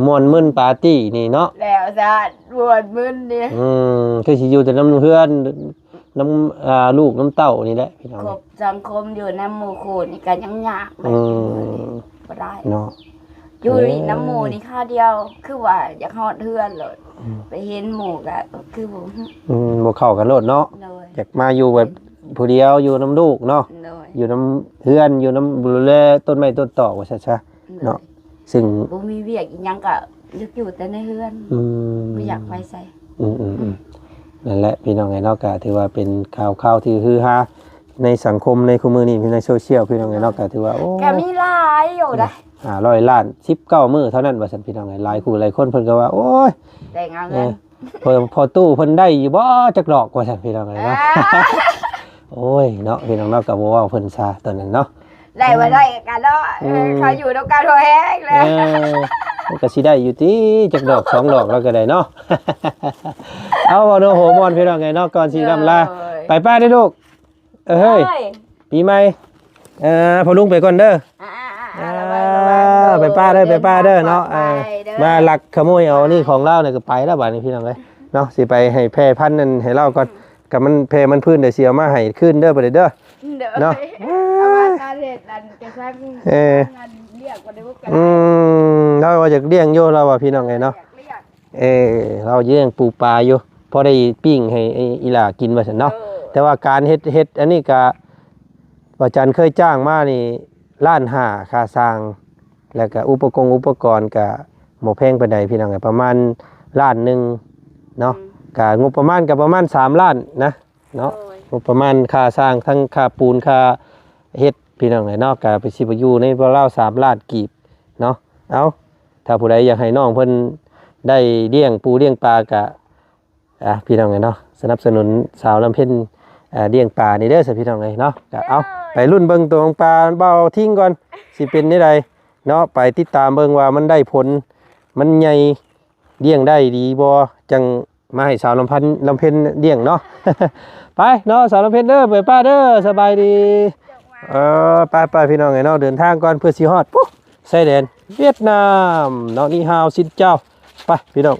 ມ່ວນມຶນປາຕີ້ນີ້ເນາະ ແລ້ວຊະ ມ່ວນມຶນນີ້ ອືມ ຄືຊິຢູ່ແຕ່ນຳເຮືອນ ນຳ ອ່າ ລູກນຳເຕົ້ານີ້ແຫຼະ ພີ່ນ້ອງ ຄົບສັງຄົມຢູ່ນຳໝູ່ຄູ່ນີ້ກໍຍັງຍາກ ອືມ ບໍ່ໄດ້ເນາະ. ຢູ່ ເອີ ນຳໝູ່ນີ້ຄາວດຽວ ຄືວ່າຢາກຮອດເຮືອນໂລດ ອືມ ໄປເຫັນໝູ່ກໍຄືບໍ່ ອືມ ບໍ່ເຂົ້າກັນໂລດເນາະ. ໂດຍ ຢາກມາຢູ່ແບບຜູ້ດຽວ ຢູ່ນຳລູກເນາະ. ໂດຍ ຢູ່ນຳເຮືອນ ຢູ່ນຳ ດູແລຕົ້ນໄມ້ຕົ້ນຕອກວ່າຊັ້ນຊະ ໂດຍ ເນາະ. ຊຶ່ງບໍ່ມີວຽກອີ່ຫຍັງກໍຢາກຢູ່ແຕ່ໃນເຮືອນ ອືມ ບໍ່ຢາກໄປໃສ. ອືມໆໆ ນັ້ນແຫຼະ ພີ່ນ້ອງເອີຍເນາະ ກໍຖືວ່າເປັນຂ່າວຄາວທີ່ຮືຮາໃນສັງຄົມໃນຄູ່ມື້ນີ້ ໃນໂຊຊຽວ ພີ່ນ້ອງເອີຍເນາະ ກໍຖືວ່າ ໂອ້ ກໍມີຫຼາຍຢູ່ໄດ໋ ຫ້າຮ້ອຍລ້ານ ສິບເກົ້າມື້ເທົ່ານັ້ນວ່າຊັ້ນ ພີ່ນ້ອງເອີຍ. ຫຼາຍຄູ່ຫຼາຍຄົນເພິ່ນກໍວ່າ ໂອ້ຍ ແຕ່ງເອົາເງິນ ເອີ ພໍ່ຕູ້ເພິ່ນໄດ້ຢູ່ບໍ່ຈັກດອກວ່າຊັ້ນ ພີ່ນ້ອງເອີຍເນາະ. ໂອ້ຍເນາະ ພີ່ນ້ອງເນາະ ກໍບໍ່ເວົ້າເພິ່ນຊະຕອນນັ້ນເນາະ. ໄດ້ບໍ່ໄດ້ກໍເນາະ ເອີ ເຂົາຢູ່ນຳກັນພໍແຮງແລ້ວ ເອີ ມັນກໍຊິໄດ້ຢູ່ຕິ ຈັກດອກສອງດອກລາວກໍໄດ້ເນາະ. ເອົາ ເວົ້າເນາະ ຫົວມ່ວນ ພີ່ນ້ອງເອີຍເນາະ. ກ່ອນຊິລ່ຳລາ ໄປປ້າເດີ້ລູກ. ເອີ ເຮີ້ຍ ເອີຍ ປີໃໝ່ ເອີ ພໍ່ລຸງໄປກ່ອນເດີ້. ອ່າ ອ່າ ໄປປ້າເດີ້ ໄປປ້າເດີ້ເນາະ. ເອີ ມາລັກຂະໂມຍເອົານີ້ຂອງລາວນີ້ກໍໄປແລ້ວບາດນີ້ ພີ່ນ້ອງເອີຍເນາະ. ຊິໄປໃຫ້ແຜ່ພັນນັ້ນໃຫ້ລາວກ່ອນ ກໍມັນແຜ່ມັນພື້ນ ດຽວຊິເອົາມາໃຫ້ຄືນເດີ້ ບາດນີ້ເດີ້ ເນາະ. ເອົາມາເຮັດອັນກະຊັງ ເອີ ອັນລຽກບໍ່ໄດ້ ອືມ ລາວວ່າຢາກລ້ຽງຢູ່ ລາວວ່າ ພີ່ນ້ອງເອີຍເນາະ. ເອີ ລາວລ້ຽງປູປາຢູ່ ພໍໄດ້ປີ້ງໃຫ້ອີ່ຫຼ້າກິນວ່າຊັ້ນເນາະ. ເອີ ແຕ່ວ່າການເຮັດ ເຮັດອັນນີ້ກະ ວ່າຈັນເຄີຍຈ້າງມານີ້ລ້ານຫ້າຄ່າຊ່າງ ແລ້ວກະອຸປະກົງອຸປະກອນກະບໍ່ແພງປານໃດ ພີ່ນ້ອງເອີຍ ປະມານລ້ານໜຶ່ງເນາະ. ອືມ ກະງົບປະມານກະປະມານສາມລ້ານນະເນາະ. ໂດຍ ງົບປະມານຄ່າຊ່າງ ທັງຄ່າປູນ ຄ່າເຮັດ ພີ່ນ້ອງເອີຍເນາະ ກະໄປຊິໄປຢູ່ໃນລາວສາມລ້ານກີບເນາະ. ເອົາ ຖ້າຜູ້ໃດຢາກໃຫ້ນ້ອງເພິ່ນໄດ້ລ້ຽງປູລ້ຽງປາກະ ອ່າ ພີ່ນ້ອງເອີຍເນາະ ສະໜັບສະໜູນສາວລຳເພັນ ອ່າ ລ້ຽງປານີ້ເດີ້ ພີ່ນ້ອງເອີຍເນາະ. ກະ ໂດຍ ເອົາ ໄປລຸ້ນເບິ່ງໂຕຂອງປາບ່າວທິງກ່ອນ ຊິເປັນແນວໃດເນາະ. ໄປຕິດຕາມເບິ່ງວ່າມັນໄດ້ຜົນ ມັນໃຫຍ່ ລ້ຽງໄດ້ດີບໍ່ ຈັ່ງມາໃຫ້ສາວລຳພັນ ລຳເພັນລ້ຽງເນາະ. ໄປເນາະ ສາວລຳເພັນເດີ້ ໄປປ້າເດີ້ ສະບາຍດີ. ເອີ ໄປໆ ພີ່ນ້ອງເອີຍເນາະ ເດີນທາງກ່ອນ ເພື່ອຊິຮອດ ປຸ ຊາຍແດນຫວຽດນາມເນາະ. ນີ້ຮາວຊິນເຈົ້າ ໄປພີ່ນ້ອງ